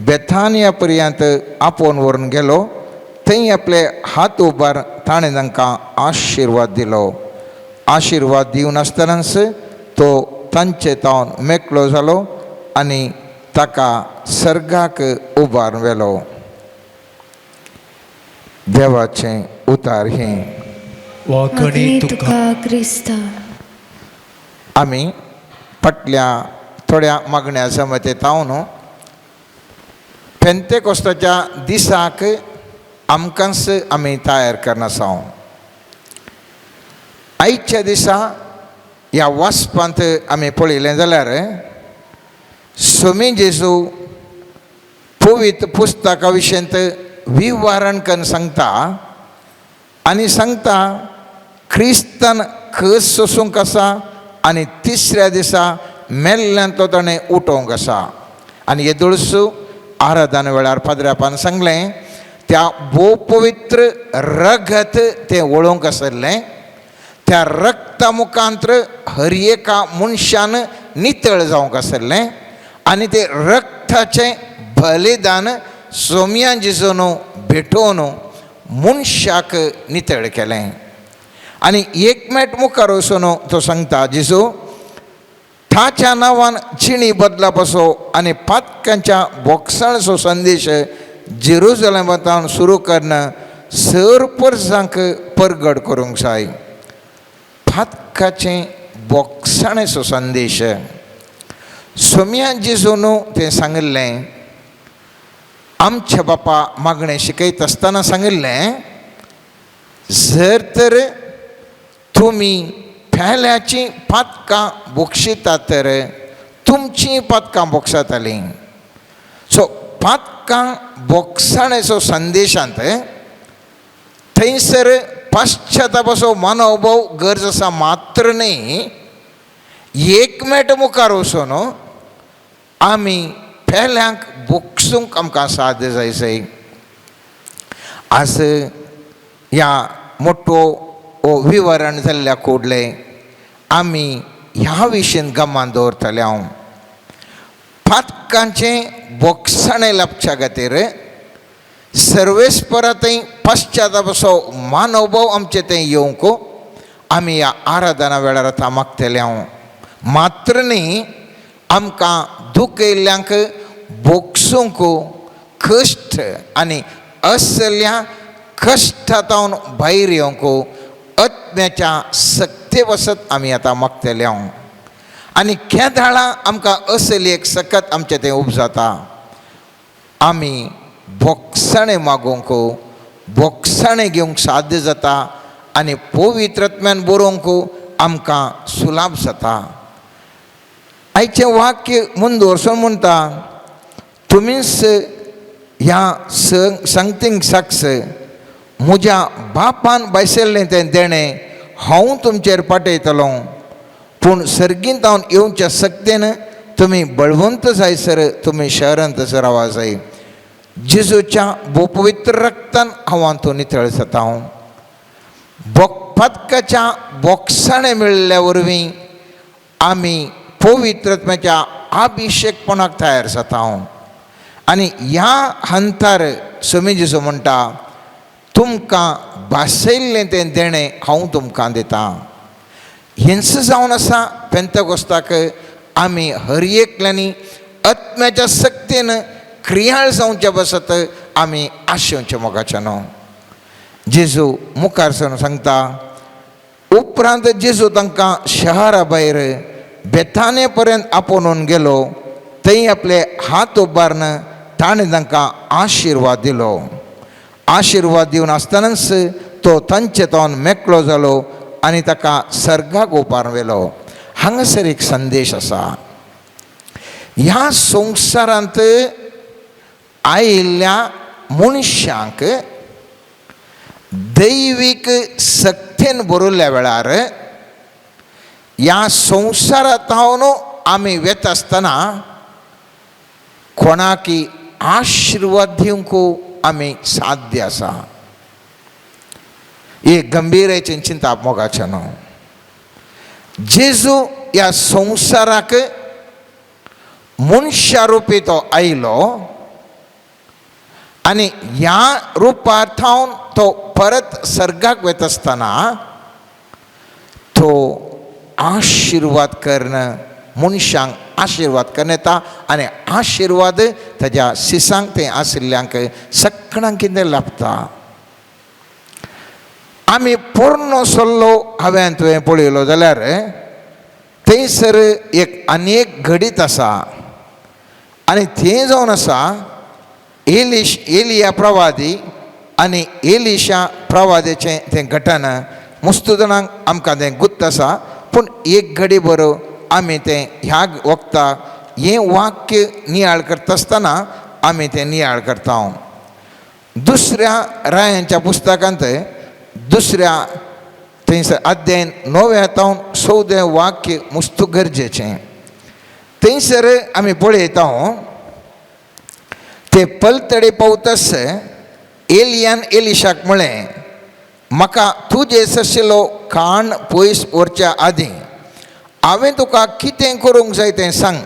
बेथानिया पर्यंत आपोवन व्हरून गेलो. थंय आपले हात उबार ताणें तांकां आशिर्वाद दिलो. आशिर्वाद दिवनासतनाच तो तांचे तावन मेकळो जालो आनी ताका सर्गाक उबार व्हेलो. देवाचें उतार हें. वाखणी तुका क्रिस्ता. आमी फाटल्या थोड्या मागण्या जमते तावन पेंतेकोस्ताच्या दिसाक आमकांच आमी तयार करना आसाव. आयच्या दिसा ह्या वाचपांत आमी पळयलें जाल्यार स्वामी जेजू पवित्र पुस्तका विशयंत विवरण करून सांगता आनी सांगता क्रिस्तान कस सोसूंक आसा आनी तिसऱ्या दिसा मेल्ल्यांतलो ताणें उठोवंक आसा. आनी येदोळसू आराधना वेळार पाद्र्यापान सांगलें त्या भोव पवित्र रगत तें वळोवंक आसलें. त्या रक्ता मुखांत्र हर एका मनशान नितळ जावंक आसलें आनी तें रक्ताचें बलिदान सोम्या जेजून भेटोवन मनशाक नितळ केलें. आनी एक मेट मुखार वचून तो सांगता जेजू ताच्या नांवान जिणी बदलापाचो आनी पातकांच्या बोगसाळचो संदेश जेरुजलेमांतावन सुरू करून सर परजांक परगड करूंक जाय. पातकाचें बोगसाणेचो संदेश सोम्या जेजून तें सांगिल्लें. आमच्या बापा मागणें शिकयत आसतना सांगिल्लें जर तर तुमी पेल्याचीं पातकां बोगशितात तर तुमचीं पातकां बोगसातालीं. सो पातकां बोगसाणेचो संदेशांत थंयसर पाश्चातापाचो मनोभव गरज आसा मात्र न्ही, एक मेट मुखार वचून आमी पेल्यांक बोगसूंक आमकां साध्य जाय जाय. आज ह्या मोटो हो विवरण जाल्ल्या कोडलें आमी ह्या विशयन गमान दवरतले. हांव पातकांचें बोगसाणें लाबच्या खातीर सर्वेस्परांतय पश्चातापाचो मानोभाव आमचे थंय येवंक आमी ह्या आराधना वेळार आतां मागतले. हांव मात्र न्ही, आमकां दुखयल्ल्यांक बोगसूंक कश्ट आनी असल्या कश्टांतावन भायर येवंक आत्म्याच्या सक्ते वसत आमी आतां मागतले. हांव आनी केदाळा आमकां असली एक सकत आमचें थंय उपजाता आमी बोगसाणें मागोवंक बोगसाणें घेवंक साध्य जाता आनी पवित्र आत्म्यान बरोवंक आमकां सुलाभ जाता. आयचें वाक्य मुंदवर्सून म्हणटा तुमीच ह्या संगतींक साक्ष म्हज्या बापान भायसरलें तें देणें हांव तुमचेर पाठयतलो, पूण सर्गींत हांव येवच्या सक्तेन तुमी बळवंत जायसर तुमी शहरांत रावा जाय. जेजूच्या भोपवित्र रक्तान हांव हातूंत नितळ जाता. हांव पातकाच्या बोगसाणें मेळिल्ल्या वरवीं आमी पवित्रत्म्याच्या अभिशेकपणाक तयार जाता. हांव आनी ह्या हंतार स्वामी जेजू म्हणटा तुमकां भासयल्लें तें देणें हांव तुमकां दितां. हेंच जावन आसा पेंतकोस्ताक आमी हर एकल्यांनी आत्म्याच्या सक्तीन क्रियाळ जावचे बसत आमी आशेवचे मोगाचे न्हू. जेजू मुखार सरून सांगता उपरांत जेजू तांकां शहरा भायर बेथाने पर्यंत आपोवन गेलो. थंय आपले हात उबारून ताणें तांकां आशिर्वाद दिलो. आशिर्वाद दिवन आसतनाच तो तांचे तावन मेकळो जालो आनी ताका सर्गाक ओपार व्हेलो. हांगासर एक संदेश आसा. ह्या संवसारांत आयिल्ल्या मनशांक दैवीक सक्तेन बरयल्ल्या वेळार ह्या संवसारांत आमी वेता आसतना कोणाकी आशिर्वाद दिवंक आमी साध्य आसा. एक गंभीर चिंता मोगाचें न्हू. जेजू ह्या संवसाराक मनशा रुपी तो आयलो आनी ह्या रुपार थावन तो परत सर्गाक वता आसतना तो आशिर्वाद करून मनशांक आशिर्वाद करून येता आनी आशिर्वाद ताज्या सिसांक तें आशिल्ल्यांक सगळ्यांक कितें लाभता. आमी पोरणो सल्लो हांवें तुवें पळयलो जाल्यार थंयसर एक आनी एक घडीत आसा आनी थंय जावन आसा एलिश एलिया प्रवादी आनी एलिशा प्रवादेचें तें घटन. मुस्तू जाणांक आमकां तें गुत्त आसा, पूण एक घडी बरो आमी तें ह्या वखता हें वाक्य नियाळ करता आसतना आमी तें नियाळ करता. दुसऱ्या रायांच्या पुस्तकांत दुसऱ्या थंयसर अध्याय 9 तावन 14 वाक्य मुस्तू गरजेचें. थंयसर आमी पळयता ते पलतडे पावतस एलियान एलिशाक म्हळें, म्हाका तुजे सशिल्लो काण पयस व्हरच्या आदीं हांवें तुका कितें करूंक जाय तें सांग.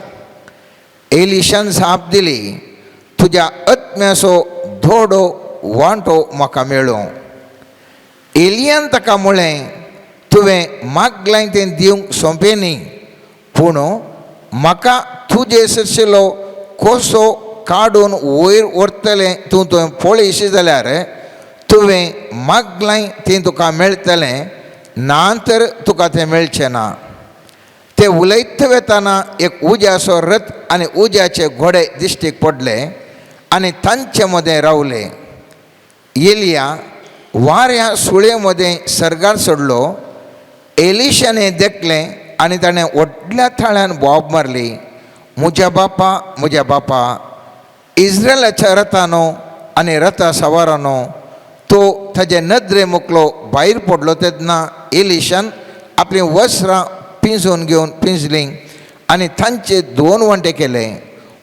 एलिशान जाप दिली, तुज्या आत्म्याचो धोडो वांटो म्हाका मेळूं. एलियान ताका म्हळें, तुवें मागलें तें दिवंक सोंपें न्ही, पूण म्हाका तुजे सशिल्लो कसो काडून वयर व्हरतलें तूं तुवें पळयशी जाल्यार तुवें मागलें तें तुका मेळटलें, ना तर तुका तें मेळचें ना. ते उलयत वेताना एक उज्याचो रथ आनी उज्याचे घोडे दिश्टीक पडले आनी तांचे मदें रावले. एलिया वाऱ्या सुळे मदें सर्गार सोडलो. एलिशाने देखलें आनी ताणें व्हडल्या थाळ्यान बोब मारली, म्हज्या बापा, म्हज्या बापा, इस्रायलाच्या रथानो आनी रथा सवारानो. तो ताजे नदरे मुकलो भायर पडलो तेन्ना एलिशान आपलीं वस्त्रां पिंजून घेवन पिंजलीं आनी तांचे 2 वांटे केले.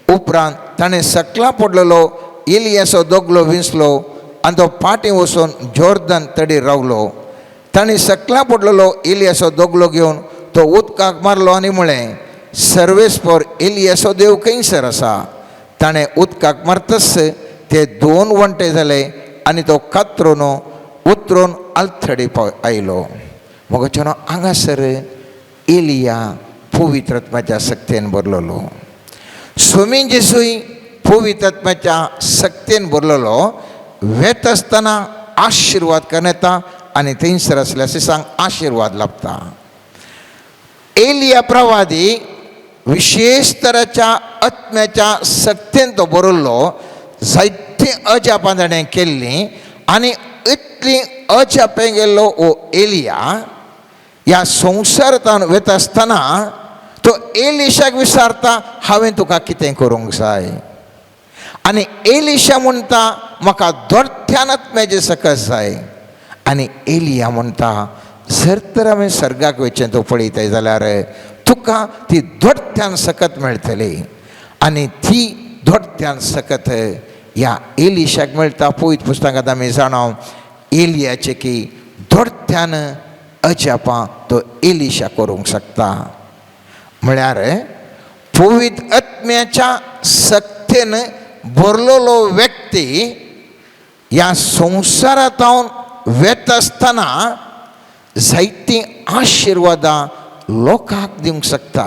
उपरांत ताणें सकला पडलेलो एलियाचो दोगलो विंचलो आनी तो फाटीं वचून जोर्दन तडीर रावलो. ताणें सकला पडलेलो एलियाचो दोगलो घेवन तो उदकाक मारलो आनी म्हळें, सर्वेस्पर एलियाचो देव खंयसर आसा. ताणें उदकाक मारतच ते 2 वांटे जाले आनी तो कातरून उतरून आलथडी पाव आयलो. मोगाचें हांगासर एलिया पवित्र आत्म्याच्या सक्तेन भरलेलो. स्वामी जेसूय पवित्र आत्म्याच्या सक्तेन भरलेलो. वेता आसतना आशिर्वाद करून येता आनी थंयसर आसल्या सिसांक आशिर्वाद लाभता. एलिया प्रवादी विशेश तराच्या आत्म्याच्या सक्तेन तो बरयल्लो. जायतीं अजापां ताणें केल्लीं आनी इतलीं अजापां गेल्लो हो एलिया ह्या संवसारांत वता आसतना तो एलिशाक विचारता, हांवें तुका कितें करूंक जाय. आनी एलिशा म्हणटा, म्हाका दोर्थ्यान आत्म्याचें सकस जाय. आनी एलिया म्हणटा, जर तर हांवें सर्गाक वचचें तूं पळयताय जाल्यार तुका ती दोर्थ्यान सकत मेळटली. आनी ती दोर्थ्यान सकत ह्या एलिशाक मेळटा. पवित्र पुस्तकांत आमी जाणा एलियाचें की दोर्थ्यान अजापां तो एलिशा करूंक शकता. म्हळ्यार पवित्र आत्म्याच्या सक्तेन भरलेलो व्यक्ती ह्या संवसारांत वेता आसतना जायतीं आशिर्वादां लोकांक दिवंक शकता.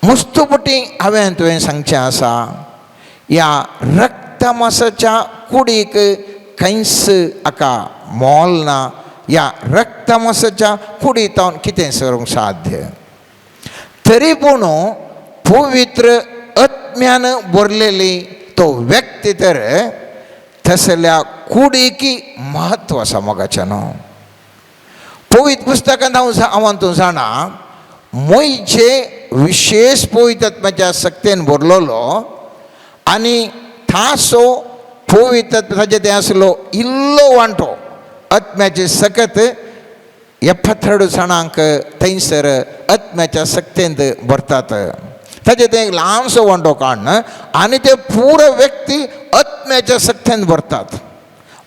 मुस्तुपटी हांवें तुवें सांगचें आसा, ह्या रक्तमासाच्या कुडीक कांयच हाका मोल ना. ह्या रक्तमासाच्या कुडींत कितें करूंक साध्य. तरी पूण पवित्र आत्म्यान भरलेली तो व्यक्ती तर तसल्या कुडीकी म्हत्व आसा मोगाच्या न्हू. पवित्र पुस्तकांत हांव हांव तूं जाणा मोयचे विशेष पवित्र आत्म्याच्या सक्तेन भरलेलो आनी थासो पवित्र ताजे तें आसलो इल्लो वांटो आत्म्याचे सकत 72 जाणांक थंयसर आत्म्याच्या सक्तेंत भरतात. ताजे तें एक ल्हानसो वांटो काडून आनी ते पुरो व्यक्ती आत्म्याच्या सक्तेन भरतात.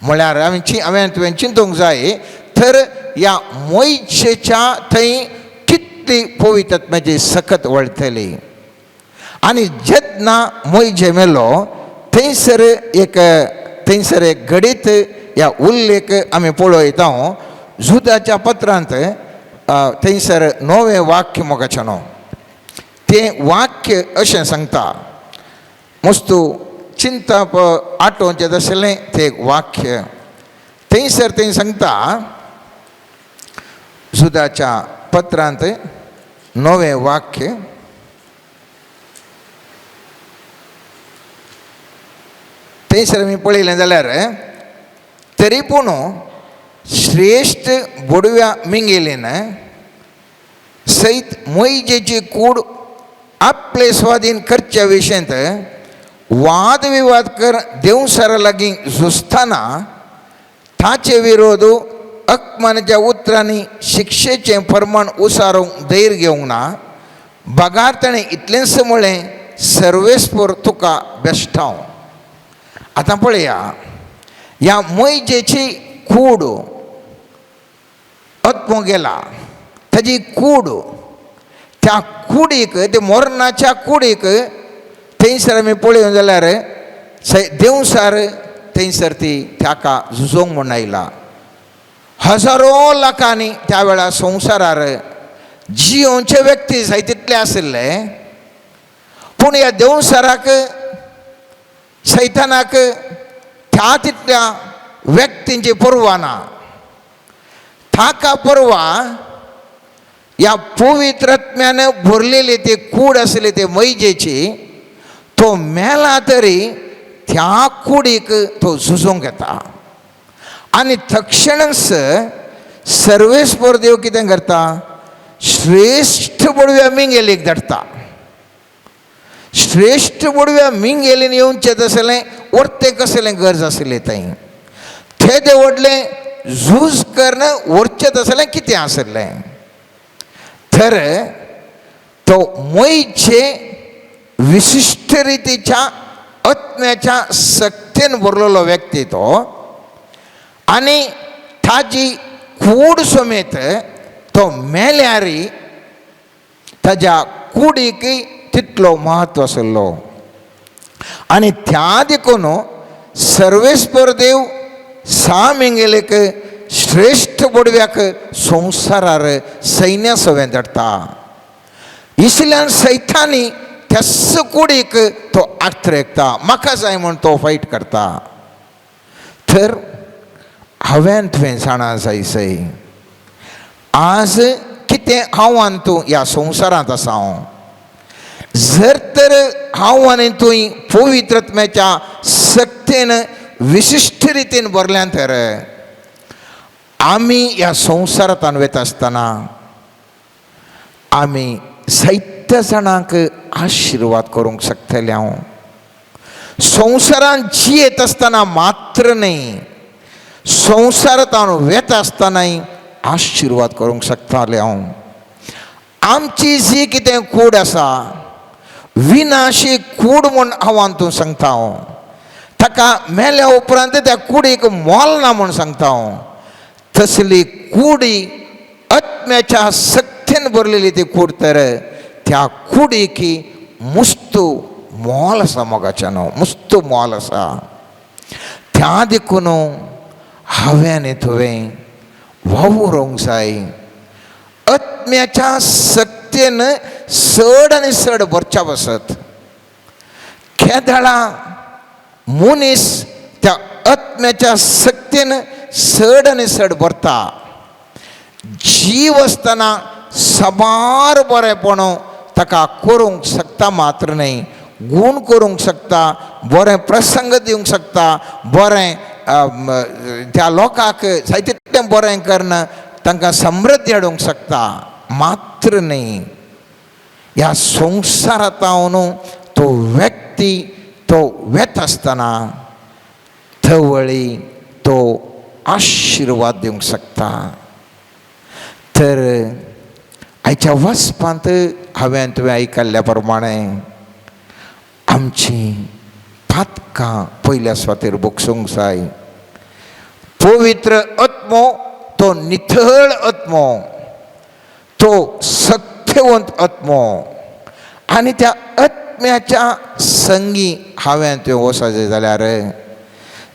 म्हळ्यार हांवें हांवें तुवें चिंतूंक जाय तर ह्या मोयचेच्या थंय कितली पवित्र आत्म्याची सकत वळटली. आनी जेन्ना मोयजे मेलो थंयसर एक घडीत ह्या उल्लेख आमी पळयता जुदाच्या पत्रांत थंयसर 9वें वाक्य मोगाचें न्हू. तें वाक्य अशें सांगता मस्तू चिंतप आठोवचें तसलें तें एक वाक्य. थंयसर तें सांगता जुदाच्या पत्रांत 9वें वाक्य थंयसर आमी पळयलें जाल्यार तरी पूण श्रेश्ठ बोडव्या मिंगेलीन सयत मोयजेची कूड आपले स्वाधीन करच्या विशयांत वादविवाद कर देवसारा लागीं झुजतना ताचे विरोध अकमानाच्या उतरांनी शिक्षेचें प्रमाण उसारूंक धैर्य घेवंक ना. बगार ताणें इतलेंच म्हळें सर्वेस्पर तुका बेश्टांव. आतां पळया ह्या मोयजेची कूड आत्मो गेला ताजी कूड त्या कुडीक ते मोरणाच्या कुडीक थंयसर आमी पळोवंक जाल्यार देवसार थंयसर ती ताका झुजोवंक म्हूण आयला. हजारो लाखांनी त्या वेळार संवसारार जियोवचे व्यक्ती जाय तितले आशिल्ले पूण ह्या देवसाराक सैतानाक त्या तितल्या व्यक्तींची पर्वा ना. ताका पर्वा ह्या पवित्र आत्म्यान भरलेली ती कूड आसली ते मैजेची तो मेला तरी त्या कुडीक तो झुजूंक येता. आनी तक्षणच सर्वेस्पर देव कितें करता श्रेश्ठ बडव्या मिंगेलीक धाडटा. श्रेश्ठ बडव्या मिंगेलीन येवचें तसलें वरतें कसलें गरज आसलें थंय तेदे व्हडलें झूज करून व्हरचें तसलें कितें आसलें तर तो मोयचे विशिश्ट रितीच्या आत्म्याच्या सक्तेन भरलेलो व्यक्ती तो आनी ताजी कूड समेत तो मेल्यार ताज्या कुडीक तितलो म्हत्व आशिल्लो. आनी त्या देखून सर्वेस्पर देव सामिंगेलेक श्रेश्ठ बोडव्याक संवसारार सैन्या सवें धाडटा. इसल्यान सैतानी त्याच कुडीक तो आत्रेकता म्हाका जाय म्हूण तो फायट करता. तर हांवें तुवें जाणा जाय सय आज कितें हांव आनी तूं ह्या संवसारांत आसा हांव जर तर हांव आनी तूं पवित्र आत्म्याच्या सक्तेन विशिश्ट रितीन भरल्यान तर आमी ह्या संवसारांत वता आसतना आमी जायत्या जाणांक आशिर्वाद करूंक शकतले. हांव संवसारांत जियेत आसतना मात्र न्हय संवसारांत वता आसतनाय आशिर्वाद करूंक शकताले. हांव आमची जी कितें कूड आसा विनाशी कूड म्हूण हांव तूं सांगता हांव ताका मेल्या उपरांत त्या कुडीक मोल ना म्हूण सांगता हांव. तसली कुडी आत्म्याच्या सक्तेन भरलेली ती कूड तर त्या कुडीकी मुस्तू मोल आसा मोगाच्या न्हू मुस्तू मोल आसा. त्या देखून हांवें आनी तुवें वावरूंक जाय आत्म्याच्या सक्तेन चड आनी चड भरच्या बसत. केदळा मनीस त्या आत्म्याच्या सक्तेन चड आनी चड भरता. जीव आसतना साबार बरेपण ताका करूंक शकता मात्र न्हय गूण करूंक शकता, बरें प्रसंग दिवंक शकता, बरें त्या लोकांक जायते तितलें बरें करून तांकां समृद्धी हाडूंक शकता. मात्र न्ही, ह्या संवसारांत तो व्यक्ती तो वेता आसतना थवळी तो आशिर्वाद दिवंक शकता. तर आयच्या वाचपांत हांवें तुवें आयकल्ल्या प्रमाणे आमची पातकां पयल्या सुवातेर भोगसूंक जाय. पवित्र आत्मो तो निथळ आत्मो, तो सत्यवंत आत्मो, आनी त्या आत्म्याच्या संगी हांवें तुवें वचपाचें जाल्यार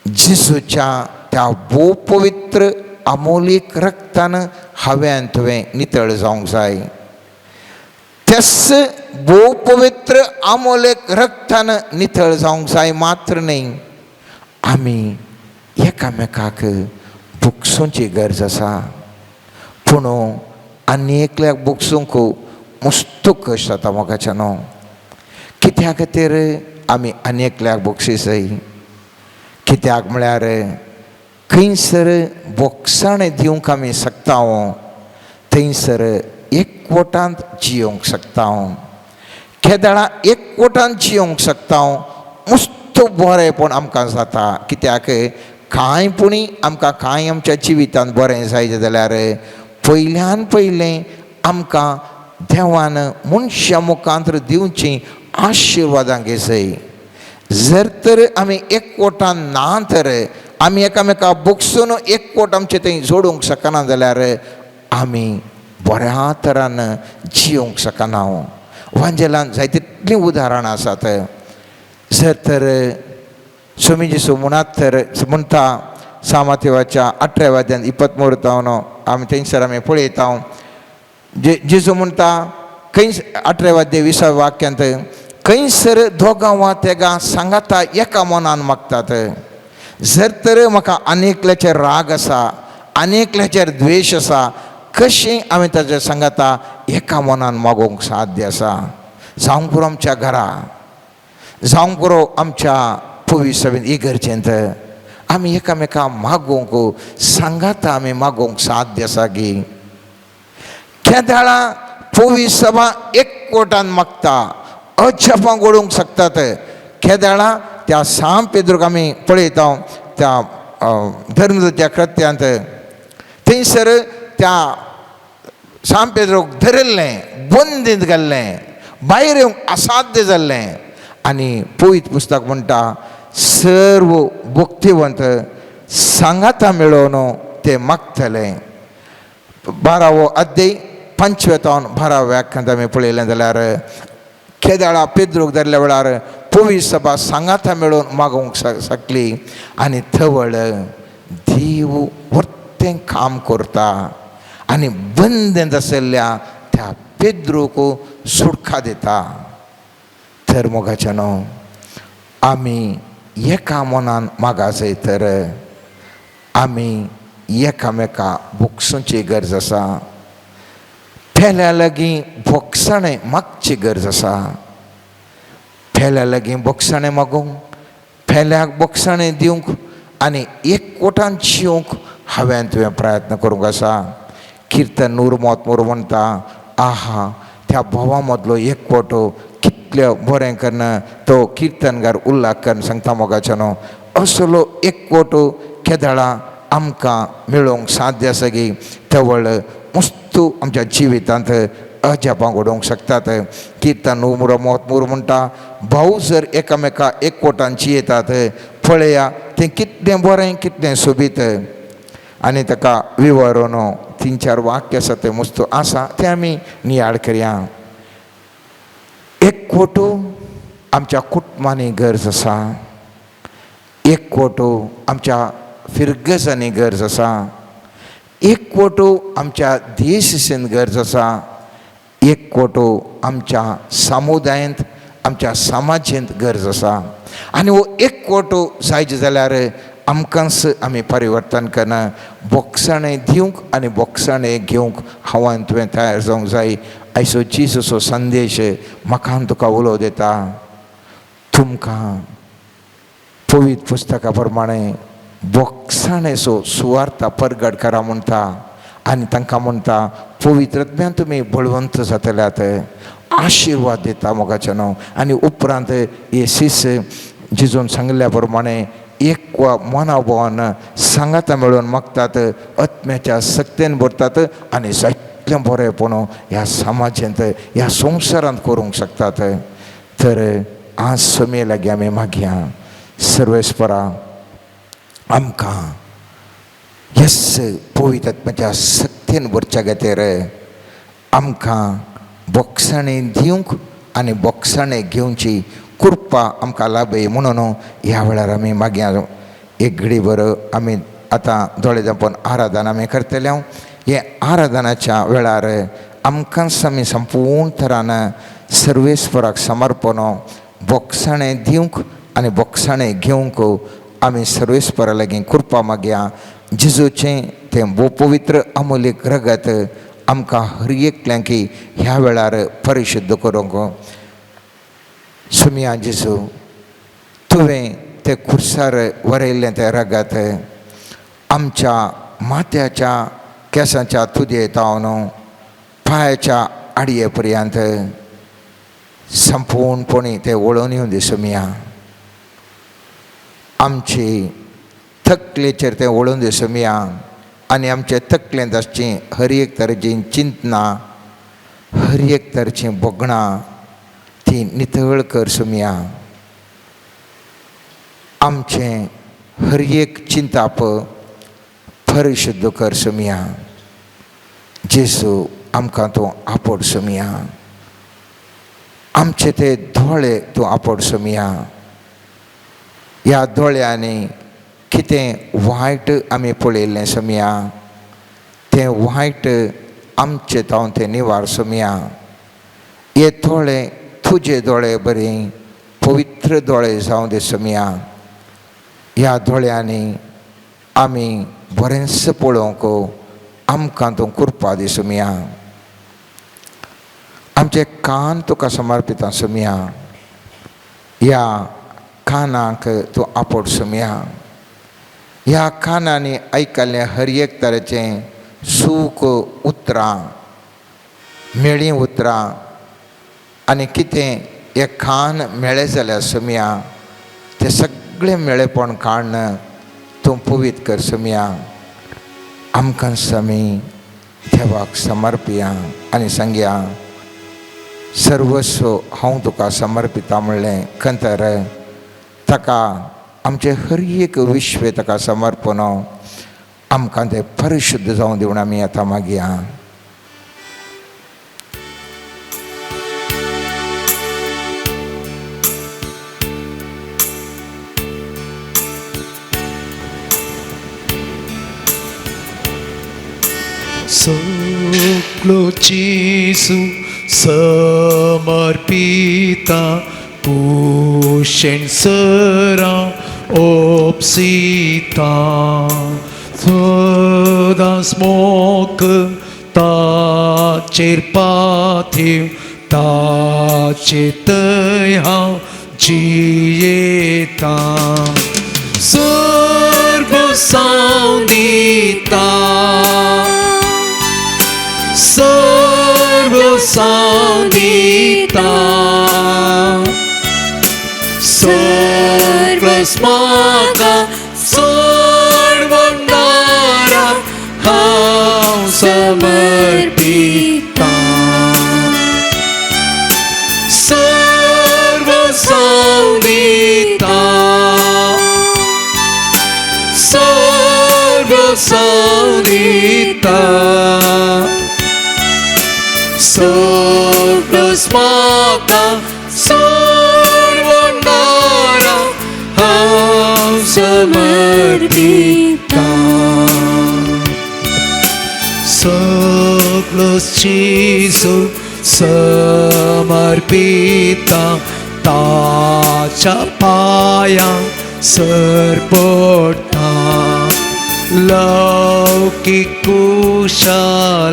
जेजूच्या त्या भोव पवित्र अमोलीक रक्तान हांवें तुवें नितळ जावंक जाय. त्याच भोव पवित्र अमोलीक रक्तान नितळ जावंक जाय मात्र न्ही, आमी एकामेकाक भोगसुची गरज आसा. पूण आनी एकल्याक भोगसूंक मस्त कश्ट जाता मोगाच्या न्हू. कित्या खातीर आमी आनी एकल्याक भोगशी जाय? कित्याक म्हळ्यार खंयसर भोगसाणें दिवंक आमी शकता थंयसर एकवटांत जियोंक शकता. केदळा एकवटांत जियोंक शकता मस्त बरेंपण आमकां जाता. कित्याक कांय पुणी आमकां कांय आमच्या जिवितांत बरें जाय जाल्यार पयल्यान पयलें आमकां देवान मनशा मुखांत दिवचीं आशिर्वादां घेसय. जर तर आमी एकवटान ना तर आमी एकामेका भोगसून एकवट आमचें थंय जोडूंक शकना जाल्यार आमी बऱ्या तरान जियोंक शकना. वांजेलान जायते तितलीं उदाहरणां आसात. जर तर स्वामी जेजू म्हणात तर म्हणटा सामातेवाच्या 18व्या अध्यायांत 23 तावन आमी थंयसर आमी पळयता. जेजू म्हणटा खंय 18व्या अध्याय 20व्या वाक्यांत, खंयसर दोगां वा तेगां सांगाता एका मनान मागतात. जर तर म्हाका आनी एकल्याचेर राग आसा, आनी एकल्याचेर द्वेश आसा, कशें हांवें ताच्या सांगाता एका मनान मागोवंक साध्य आसा? जावंक पुरो आमच्या घरा, जावंक पुरो आमच्या पवित्र इगर्जेंत आमी एकामेका मागोवंक सांगाता आमी मागोवंक साध्य आसा गी? केदाळा पवित्र सभा एकवटान मागता, अजापां घडोवंक शकतात. केदाळा त्या सांप पेद्रूक आमी पळयता त्या धर्मदूत्या कृत्यांत, थंयसर त्या सांप पेद्रूक धरिल्लें, बंदींत घाल्लें, भायर येवंक असाध्य जाल्लें. आनी पवित्र पुस्तक म्हणटा सर्व भक्तिवंत सांगाता मेळोवन ते मागतले. 12वो अध्याय 5व्या तावन 12व्या व्याख्यांत आमी पळयलें जाल्यार केदाळा पेद्रूक धरल्या वेळार पवित्र सभा सांगाता मेळोवन मागोवंक शकली आनी थवळ देव वर्तें काम करता आनी बंदेंत आशिल्ल्या त्या पेद्रूक सुटका दिता. तर मोगाच्या न्हू, आमी एका मनान मागासय तर आमी एकामेका भोगसुची गरज आसा. पेल्या लागीं भोगसणें मागची गरज आसा. पेल्या लागीं भोगसणें मागूंक, पेल्याक भोगसणें दिवंक आनी एकवटान जिवंक हांवें तुवें प्रयत्न करूंक आसा. किर्तन नूर मोत मोर म्हणटा, आहा त्या भावा मदलो एकवटो कितले बरें कन्न तो किर्तनगार उल्लाख करून सांगता मोगाच्या न्हू. असलो एकवटो केदळा आमकां मेळोवंक साध्य आसा की तवळ मस्त आमच्या जिवितांत अजापां घडोवंक शकतात. किर्तन नूर मोत मोर म्हणटा, भाऊ जर एकामेका एकवटान जियेतात पळया तें कितलें बरें कितलें सोबीत. आनी ताका विवरण 3-4 वाक्य आसा तें मस्त आसा तें आमी नियाळ करया. एकवटो आमच्या कुटुंबांनी गरज आसा, एकवटो आमच्या फिरगजांनी गरज आसा, एकवटो आमच्या देशेन गरज आसा, एकवटो आमच्या समुदायांत आमच्या समाजेंत गरज आसा. आनी हो एकवटो जायचे जाल्यार आमकांच आमी परिवर्तन करना, बोगसाणें दिवंक आनी बोगसाणें घेवंक हांवें तुवें तयार जावंक जाय. आयचो जेजूचो संदेश म्हाका तुका उलो दिता. तुमकां पवित्र पुस्तका प्रमाणे बोगसाणेचो सुवार्ता परगट करा म्हणटा आनी तांकां म्हणटा पवित्र आत्म्यान तुमी बळवंत जातल्यात आशिर्वाद दिता मोगाचें न्हू. आनी उपरांत हे शिस जिजून सांगिल्ल्या प्रमाणे एक मना भोवन सांगाता मेळून मागतात आत्म्याच्या सक्तेन भरतात आनी जायतलें बरेंपण ह्या समाजांत ह्या संवसारांत करूंक शकतात. तर आज समे लागीं आमी मागया सर्वेस्परा आमकां यस पवित्र आत्म्याच्या सक्तेन भरच्या खातीर आमकां बोगसाणे दिवंक आनी बोगसाणे घेवची कृपा आमकां लाभय म्हणून ह्या वेळार आमी मागया. एक घडी भर आमी आतां दोळे धांपून आराधना आमी करतले. हे आराधनाच्या वेळार आमकांच आमी संपूर्ण तरान सर्वेस्पराक समर्पण बोगसाणे दिवंक आनी बोगसाणे घेवंक आमी सर्वेस्परा लागीं कृपा मागया. जेजूचें तें भोव पवित्र अमूल्य रगत आमकां हर एकल्यांकी ह्या वेळार परिशुद्ध करूंक. सुमिया जेजू तुवें तें खुर्सार वरयल्लें तें रगत आमच्या माथ्याच्या केंसाच्या तुदये तावन पांयाच्या आडये पर्यंत संपूर्णपणी तें वळोवन येवन दी सुमिया. आमची तकलेचेर तें वळोवन दी सुमिया आनी आमचे तकलेंत आसचीं हर एक तरेचीं चिंतनां हर एक तरेचीं भोगणां ती नितळ कर सुमिया. आमचें हर एक चिंताप परिशुद्ध कर सुमिया. जेजू आमकां तूं आपोड सुमिया. आमचे ते दोळे तूं आपोड सुमिया. ह्या दोळ्यांनी कितें वायट आमी पळयल्लें सुमिया तें वायट आमचे तावन तें निवार सुमिया. हे दोळे तुजे दोळे बरी पवित्र दोळे जावं दे सुमिया. ह्या दोळ्यांनी आमी बरेंच पळोवंक आमकां तूं कृपा दी सुमिया. आमचे कान तुका समर्पिता सुमिया. ह्या कानाक तूं आपोड सुमिया. ह्या कानांनी आयकल्लें हर एक तरेचें सूख उतरां मेळीं उतरां आनी कितें हे कान मेळ्ळें जाल्यार सुमिया तें सगळें मेळेपण काडून तूं पवित्र कर सुमिया. आमकां आमी देवाक समर्पिया आनी सांगया सर्वस्व हांव तुका समर्पिता म्हणलें खंतर ताका आमचें हर एक विश्व ताका समर्पण आमकां तें परिशुद्ध जावं दिवन आमी आतां मागया. सगळो जेजू समर्पिता कुशेन सरा ओपसिता सदांच मोख ताचेर पाथीव ताचे थंय हांव जियेता सर्व साव दिता सर्व साव दिता सर्वस्माका सोडवणारा हांव समर्पिता सर्व साव दिता सर्व साव दिता सर्वस्माका सोडवणारा हांव समर्पिता सगळो जेजू समर्पिता ताच्या पांयां सरपडटा लौकीक कुशलाय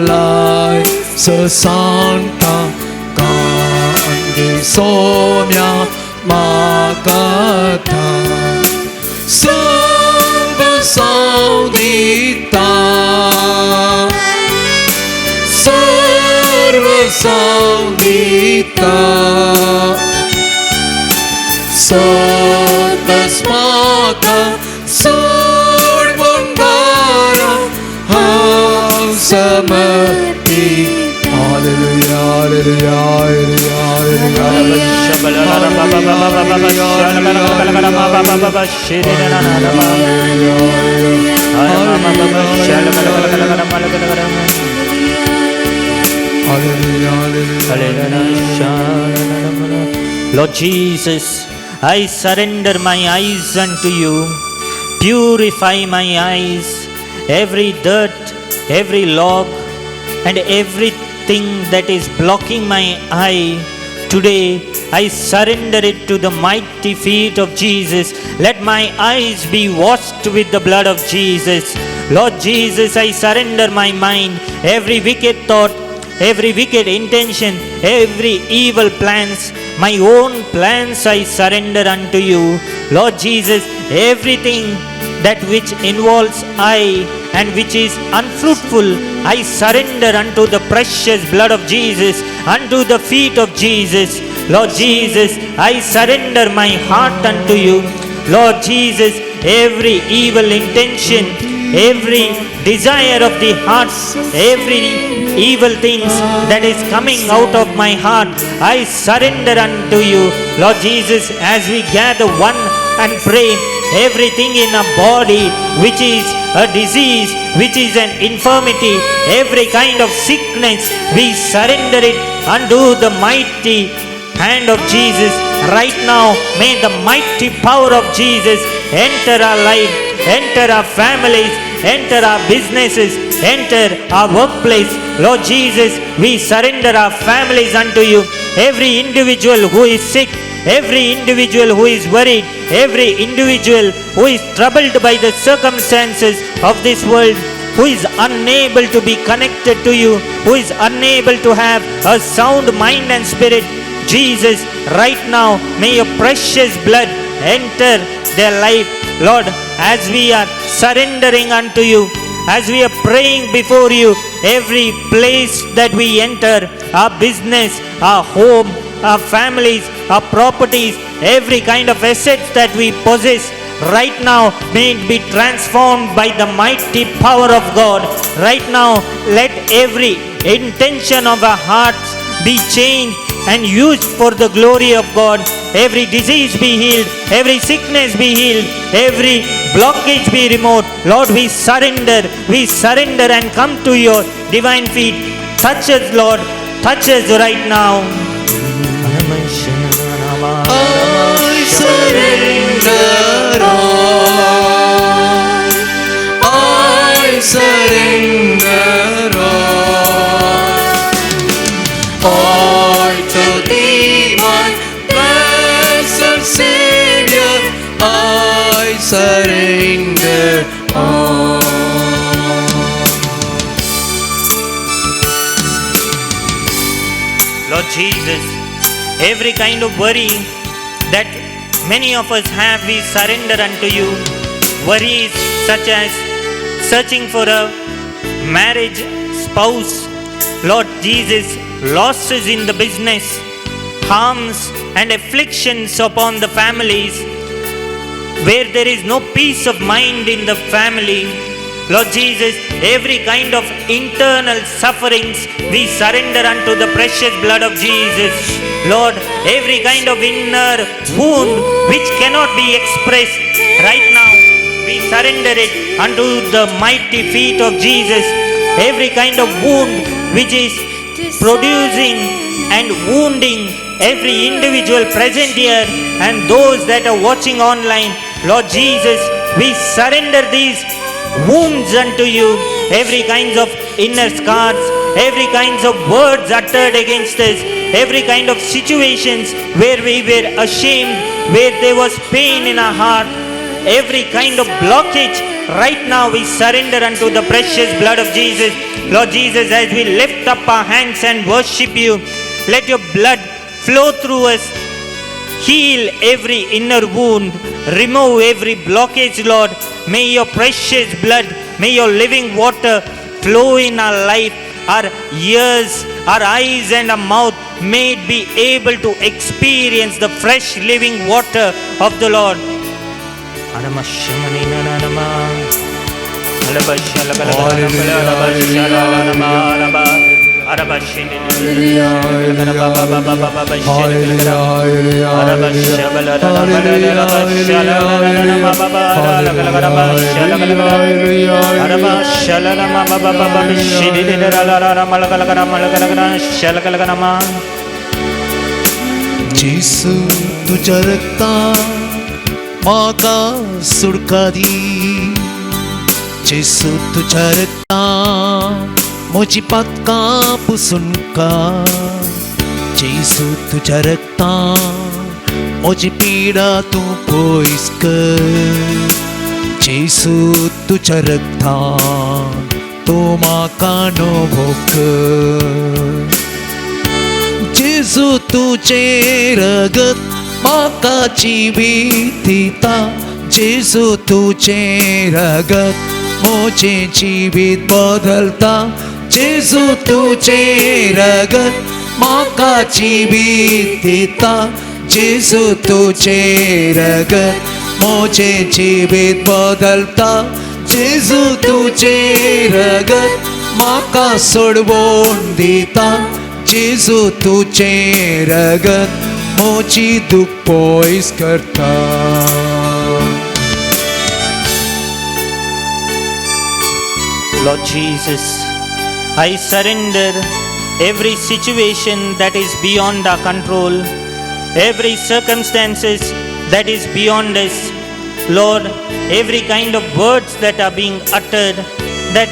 ससांता कांगे सोम्या मागता. म्हाका सर्व साव दिता सर्व साव दिता सदस म्हाका सोडून दारा हांव समर्पी. Hallelujah, hallelujah, hallelujah, hallelujah, hallelujah. Lord Jesus, I surrender my eyes unto you. Purify my eyes, every dirt, every log, and everything that is blocking my eye. Today, I surrender it to the mighty feet of Jesus. Let my eyes be washed with the blood of Jesus. Lord Jesus, I surrender my mind, every wicked thought, every wicked intention, every evil plans, my own plans I surrender unto you. Lord Jesus, everything that which involves I and which is unfruitful, I surrender unto the precious blood of Jesus, unto the feet of Jesus. Lord Jesus, I surrender my heart unto you. Lord Jesus, every evil intention, every desire of the heart, every evil things that is coming out of my heart, I surrender unto you. Lord Jesus, as we gather one and pray, everything in our body which is a disease, which is an infirmity, every kind of sickness, we surrender it unto the mighty hand of Jesus. Right now, may the mighty power of Jesus enter our life, enter our families, enter our businesses, enter our workplace. Lord Jesus, we surrender our families unto you. Every individual who is sick, every individual who is worried, every individual who is troubled by the circumstances of this world, who is unable to be connected to you, who is unable to have a sound mind and spirit, Jesus, right now, may your precious blood enter their life. Lord, as we are surrendering unto you, as we are praying before you, every place that we enter, our business, our home, our families, our properties, every kind of assets that we possess, right now, may it be transformed by the mighty power of God. Right now, let every intention of our hearts be changed and used for the glory of God. Every disease be healed, every sickness be healed, every blockage be removed. Lord, we surrender and come to your divine feet. Touch us, Lord, touch us right now. I surrender all. I surrender all. All to thee, my blessed Savior, I surrender all. Lord Jesus, every kind of worry that many of us have, we surrender unto you. Worries such as searching for a marriage spouse, Lord Jesus, losses in the business, harms and afflictions upon the families, where there is no peace of mind in the family. Lord Jesus, every kind of internal sufferings we surrender unto the precious blood of Jesus. Lord, every kind of inner wound which cannot be expressed right now, we surrender it unto the mighty feet of Jesus. Every kind of wound which is producing and wounding every individual present here and those that are watching online, Lord Jesus, we surrender these wounds unto you. Every kinds of inner scars, every kinds of words uttered against us, every kind of situations where we were ashamed, where there was pain in our heart, every kind of blockage, right now we surrender unto the precious blood of Jesus. Lord Jesus, as we lift up our hands and worship you, let your blood flow through us. Heal every inner wound. Remove every blockage, Lord. May your precious blood, may your living water flow in our life. Our ears, our eyes and our mouth may it be able to experience the fresh living water of the Lord. जेसू तुज्या रक्तान म्हाका सुटका दी, जेसू तुज्या रक्तान म्हजी पातकां पुसून काड, जेसू तुज्या रक्तान म्हजी पिडा तूं पयस कर, जेसू तुज्या रक्तान तूं म्हाका नवो कर. जेजू तुजें रगत म्हाका जिवीत दिता, जेजू तुजें रगत म्हजें जिवीत बदलता, जेजू तुजें रगत म्हाका जिवीत दिता, जेजू तुजें रगत म्हजें जिवीत बदलता, जेजू तुजें रगत म्हाका सोडवण दिता, जेजू तुजें रगत म्हजी दूख पयस करता. Lord Jesus, I surrender every situation that is beyond our control, every circumstances that is beyond us. Lord, every kind of words that are being uttered, that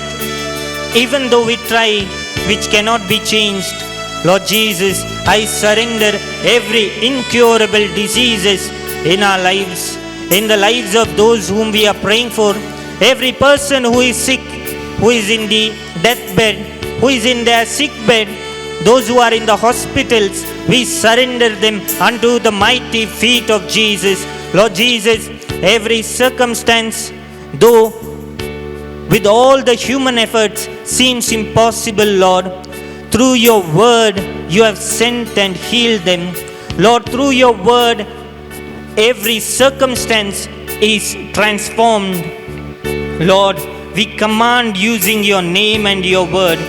even though we try, which cannot be changed. Lord Jesus, I surrender every incurable diseases in our lives, in the lives of those whom we are praying for. Every person who is sick, who is in the deathbed, who is in their sick bed, those who are in the hospitals, we surrender them unto the mighty feet of Jesus. Lord Jesus, every circumstance, though with all the human efforts seems impossible, Lord, through your word you have sent and healed them. Lord, through your word every circumstance is transformed. Lord, we command using your name and your word.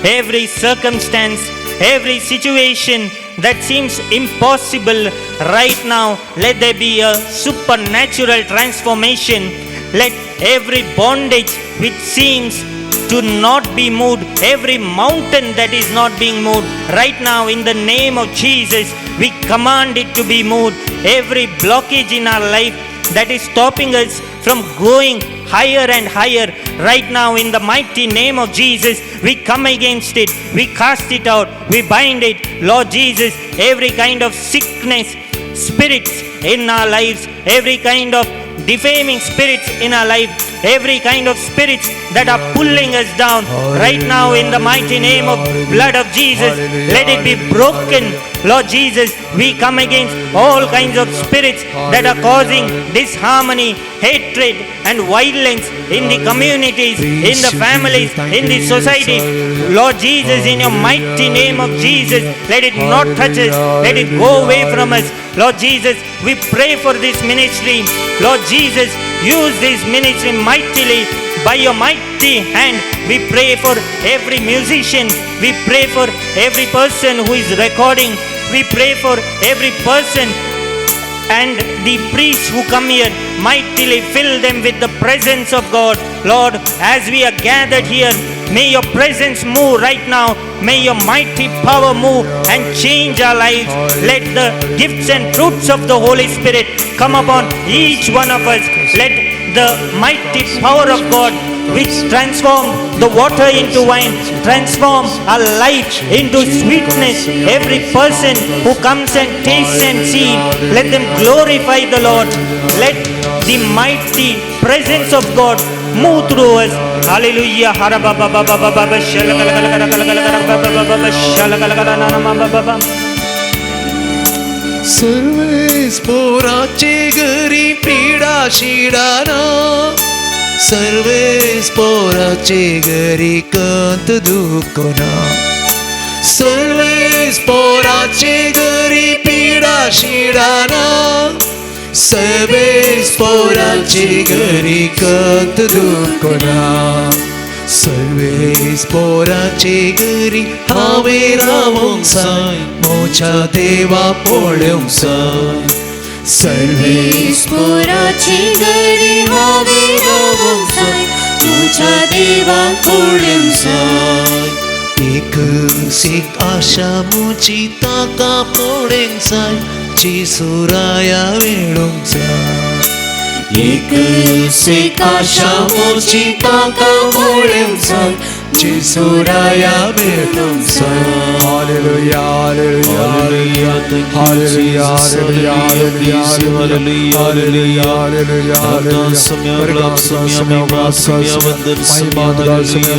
Every circumstance, every situation that seems impossible right now, let there be a supernatural transformation. Let every bondage which seems to not be moved, every mountain that is not being moved, right now in the name of Jesus, we command it to be moved. Every blockage in our life that is stopping us from growing higher and higher, right now in the mighty name of Jesus, we come against it, we cast it out, we bind it. Lord Jesus, every kind of sickness, spirits in our lives, every kind of defaming spirits in our life, every kind of spirits that are pulling us down, right now in the mighty name of blood of Jesus, let it be broken. Lord Jesus, we come against all kinds of spirits that are causing disharmony, hatred and violence in the communities, in the families, in the societies. Lord Jesus, in your mighty name of Jesus, let it not touch us, let it go away from us. Lord Jesus, we pray for this ministry. Lord Jesus, use this ministry mightily by your mighty hand. We pray for every musician. We pray for every person who is recording. We pray for every person and the priests who come here. Mightily fill them with the presence of God. Lord, as we are gathered here, may your presence move right now. May your mighty power move and change our lives. Let the gifts and fruits of the Holy Spirit come upon each one of us. Let the mighty power of God, which transformed the water into wine, transform our life into sweetness. Every person who comes and tastes and sees, let them glorify the Lord. Let the mighty presence of God move through us. Hallelujah. Sarves पोराचे घरी पिडा Shida ना, सर्वेस पोराचे घरी कंत दुःख ना, सर्वेस पोराचे घरी पिडा Shida ना, सर्वेस पोराचे घरी कंत दुःख ना, सर्वेस पोराचे घरी हांवें रावोंक जाय, म्हज्या देवा पळोवंक जाय, सर्वेस पोराचे घरी हांवें रावोंक जाय, म्हज्या देवा पळोवंक जाय. एक सीख आशा म्हजी ताका पळोवंक जाय, जेजू राया मेळोंक जाय. एक सीख आशा म्हजी ताका पळोवंक जाय, जेजू राया मेळोंक जाय. Hallelujah, hallelujah, hallelujah, hallelujah, hallelujah, hallelujah, hallelujah, hallelujah.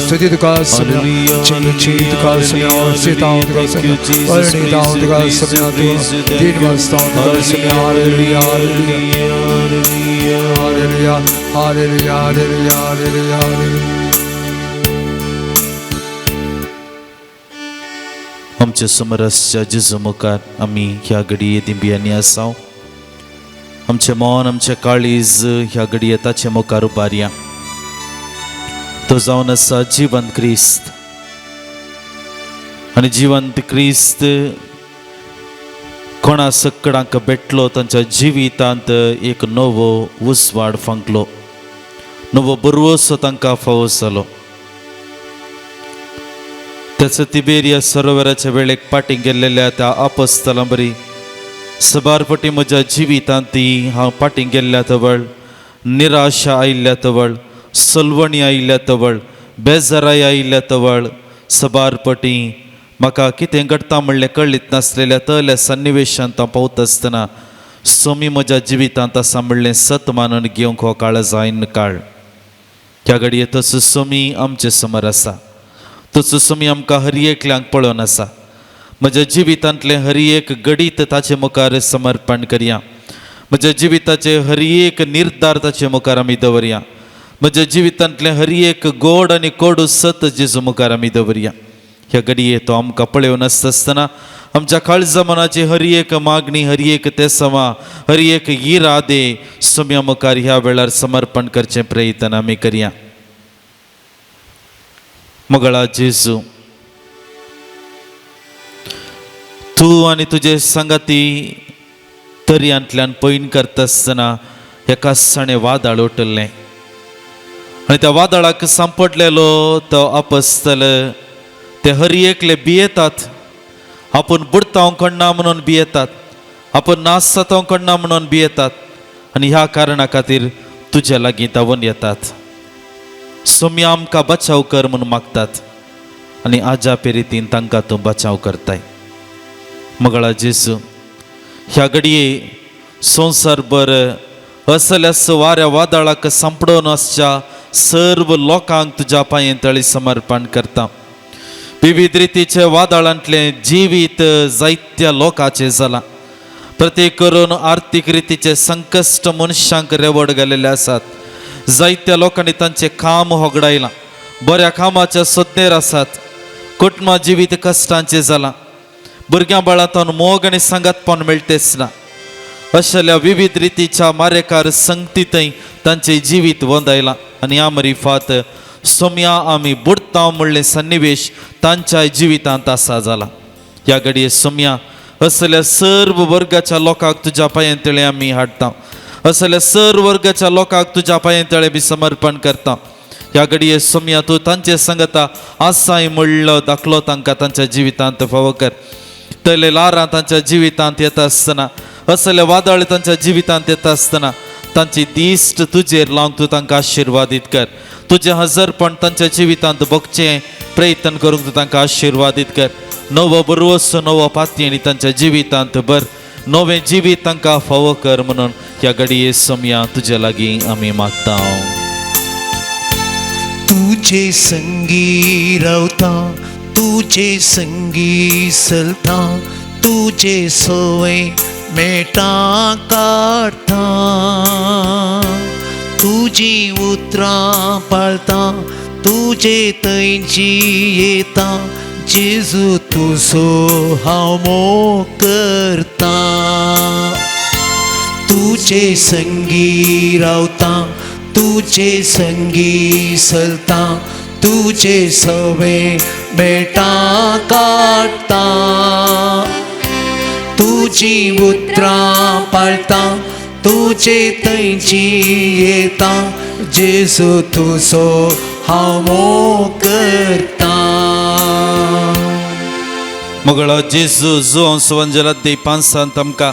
स्तुति तुका समय, जय तुका समय, सीता तुका समय, वर्णिता तुका समय, तीन वाजता तुका समय. Hallelujah, hallelujah, hallelujah, hallelujah, hallelujah, hallelujah, hallelujah. आमच्या समरसच्या जेजू मुखार आमी ह्या घडये दिंबियांनी आसा. आमचें मन, आमचें काळीज ह्या घडये ताचे मुखार उबारया. तो जावन आसा जिवंत क्रिस्त, आनी जिवंत क्रिस्त कोणा सकडांक भेटलो तांच्या जिवितांत एक नवो उजवाड फांकलो, नवो बरवसो तांकां फावो जालो. त्याचं तिबेरिया सरोवराच्या वेळेक पाटीं गेल्लेल्या त्या आपस्थलां बरी सबार पटी म्हज्या जिवितांत ती हांव पाटीं गेल्ल्या तवळ, निराशा आयिल्ल्या तवळ, सलवणी आयिल्ल्या तवळ, बेजाराय आयिल्ल्या तवळ, सबार पटी म्हाका कितें घडटा म्हणलें कळीत नासलेल्या तल्या सन्निवेशांत हांव पावता आसतना सोमी म्हज्या जिवितांत आसा म्हणलें सत मानून घेवंक हो काळ जायन काळ. ह्या घडये तसो सोमी आमचे समोर आसा, तसो सोमी आमकां हर एकल्यांक पळोवन आसा. म्हज्या जिवितांतलें हर एक घडीत ताचे मुखार समर्पण करया. म्हज्या जिविताचे हर एक निर्धार ताचे मुखार आमी दवरया. म्हज्या जिवितांतलें हर एक गोड आनी कोडू सत जेजू मुखार आमी दवरया. ह्या घडये तो आमकां पळोवन आसता आसतना आमच्या काळजा मनाची हर एक मागणी, हर एक तेसवा, हर एक इरादे सोम्या मुखार ह्या वेळार समर्पण करचें प्रयत्न आमी करया. मगळा जेजू, तूं आनी तुजे सांगाती दर्यांतल्यान पयण करता आसतना एका सणें वादळ उठिल्लें आनी त्या वादळाक सांपडलेलो तो अपस्तल ते हर एकले भियेतात. आपूण बुडता कोण्णा म्हणून भियेतात, आपूण नाश जाता कोण्णा म्हणून भियेतात आनी ह्या कारणा खातीर तुज्या लागीं धांवून येतात. सोम्या आमकां बचाव कर म्हणून मागतात आनी आजा पेरितीन तांकां तूं बचाव करताय. मगळा जेजू, ह्या घडये संवसारभर असल्यास वाऱ्या वादळाक सांपडून आसच्या सर्व लोकांक तुज्या पांये तळी समर्पण करता. विविध रितीचे वादळांतलें जिवीत जायत्या लोकांचें जालां. प्रत्येक करून आर्थीक रितीचे संकश्ट मनशांक रेवड घालेले आसात. जायत्या लोकांनी तांचें काम होगडायलां, बऱ्या कामाच्या सोदनेर आसात. कुटुंबा जिवीत कश्टांचें जालां, भुरग्यां बाळांत मोग आनी सांगातपण मेळटेच ना. अशल्या विविध रितीच्या मारेकार संगतींतय तांचें जिवीत वंदायलां आनी आमरी फात सोम्या आमी बुडता म्हणलें सन्निवेश तांच्या जिवितांत आसा जाला. ह्या घडये सोम्या असल्या सर्व वर्गाच्या लोकांक तुज्या पांये तळे आमी हाडटा, असल्या सर्व वर्गाच्या लोकांक तुज्या पांये तळे बी समर्पण करता. ह्या घडये सोम्या तूं तांचे संगता आसाय म्हणलो दाखलो तांकां तांच्या जिवितांत फावो कर. तले लारां तांच्या जिवितांत येता आसतना, असले वादळ तांच्या जिवितांत येता आसतना तांची दिश्ट तुजेर लावंक तूं तांकां आशिर्वादीत कर. तुजें हजरपण तांच्या जिवितांत भोगचें प्रयत्न करूंक तूं तांकां आशिर्वादीत कर. नवो बरवसो नवो पाती आनी तांच्या जिवितांत भर, नवें जिवीत तांकां फावो कर म्हणून ह्या घडये सोम्या तुजे लागीं आमी मागता. तुजे संगी रावता, तुजे संगी चलता, तुजे सवय मेटां काडटा तुजी उतरां पाळता तुजे थंय जियेता जेजू तुजो हांव मोग करता तुजे संगी रावता तुजे संगी चलता तुजे सवे मेटां काडटा तुजी उतरां पाळता तुजे थंय जियेता जेजू तुजो हांव मोग करता. मगळो जेजू जुवांव सुवंजलात दे पांचांत आमकां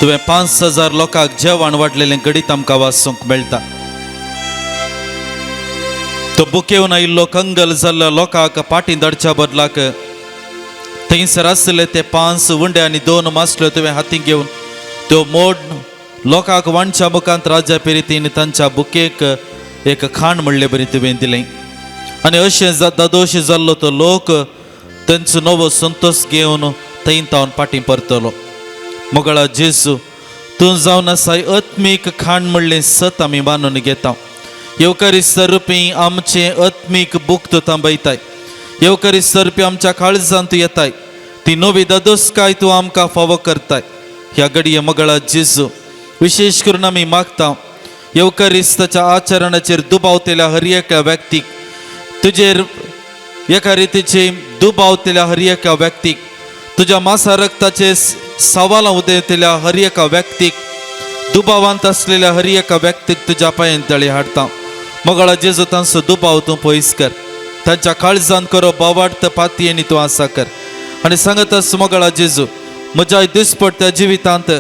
तुवें 5000 लोकांक जेवण वाडलेलें घडीत आमकां वाचूंक मेळटा. तो बुकेवन आयिल्लो कंगल जाल्लो लोकांक पाटी धाडच्या बदलाक थंयसर आसले ते 5 उंडे आनी 2 मासल्यो तुवें हाती घेवन त्यो मोड लोकांक वांटच्या मुखांत राजा पेरितीन तांच्या बुकेक एक खाण म्हणले बरी तुवें दिलें. आनी अशें दादोश जाल्लो तो लोक तांचो नवो संतोश घेवन थंय तावन पाटी परतलो. मोगळा जेजू तूं जावन आसाय आत्मीक खाण म्हणलें सत आमी मानून घेता. येवकारी रुपी आमचें आत्मीक बूक तूं थांबयताय. येवकारी रुपी आमच्या काळजांत येताय. ती नवी दादोसकाय तूं आमकां फावो करताय. ह्या घडये मोगळा जेजू विशेश करून आमी मागता येवकारिस्ताच्या आचरणाचेर दुबावतेल्या हर एका व्यक्तीक तुजेर एका रितीचे दुबावतेल्या हर एका व्यक्तीक तुज्या मासा रक्ताचे सवालां उदयतल्या हर एका व्यक्तीक दुबावांत आसलेल्या हर एका व्यक्तीक तुज्या पांयेन तळी हाडटा. मोगळा जेजू तांचो दुबाव तूं पयस कर. तांच्या काळजान करो बावार्थ पातयेनी तूं आसा कर. आनी सांगत आस मोगळा जेजू म्हज्या दिसपडट्या जिवितांत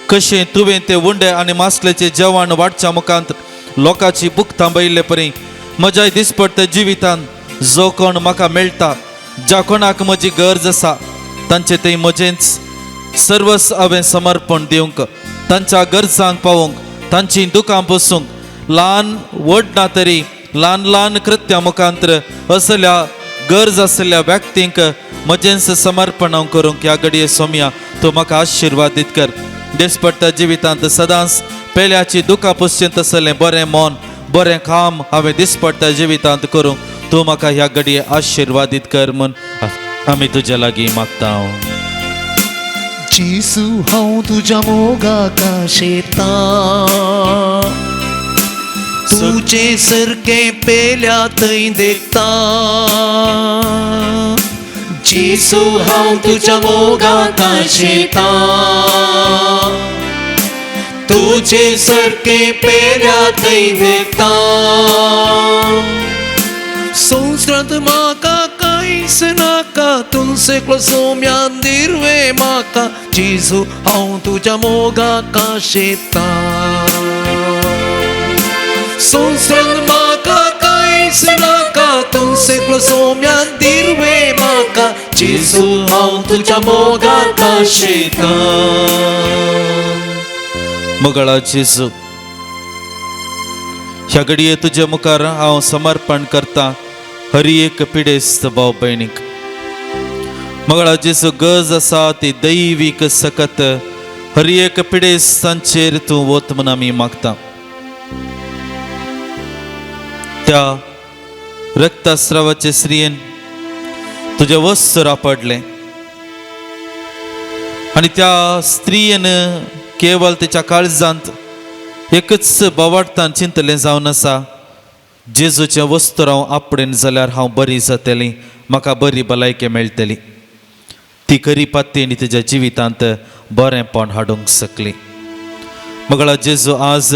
कशें तुवें ते उंडे आनी मासलेचें जेवण वाडच्या मुखांत लोकांची भूक थांबयल्ले परी म्हज्या दिसपडट्या जिवितांत जो कोण म्हाका मेळटा ज्या कोणाक म्हजी गरज आसा तांचे थंय म्हजेंच सर्वस हांवें समर्पण दिवंक तांच्या गरजांक पावोवंक तांची दुकां बसूंक ल्हान व्हड ना तरी ल्हान ल्हान कृत्या मुखांत असल्या गरज आशिल्ल्या व्यक्तींक म्हजेंच समर्पण हांव करूंक ह्या घडये सोमया तूं म्हाका आशिर्वादीत कर. दिसपडट्या जिवितांत सदांच पेल्याची दुकां पुसचें तसलें बरें मन बरें काम हांवें दिसपडट्या जिवितांत करूंक तूं म्हाका ह्या घडये आशिर्वादीत कर म्हूण आमी तुज्या लागीं मागता. जेजू हांव तुज्या मोगाक आशेतां तुजे सारकें पेल्या थंय देखता. जेजू हांव तुज्या मोगाक आशेतां तुजे सारकें पेल्या थंय देखता. संवसारांत म्हाका कांयच नाका तुमचे सोम्यान दिरवे म्हाका जेजू हांव तुज्या मोगाक आशेतां. संवसारांत म्हाका कांयच नाका तुमचे सोम्यान दिरवे म्हाका जेजू हांव तुज्या मोगाक आशेतां. मोगळा जेजू ह्या घडये तुजे मुखार हांव समर्पण करता हर एक पिडेस्त भाव भयणीक. मोगळा जेजू गरज आसा ती दैवीक सकत हर एक पिडेस्तांचेर तूं वत म्हूण आमी मागता. त्या रक्तस्रावाचे स्त्रियेन तुजें वस्त्र आपडलें आनी त्या स्त्रियेन केवल तिच्या काळजांत एकच बोवाळटान चिंतलें जावन आसा जेजूचें वस्त्र हांव आपडेन जाल्यार हांव बरी जातली म्हाका बरी भलायकी मेळटली. ती खरी पाती तिच्या जिवितांत बरेंपण हाडूंक शकली. मगळा जेजू आज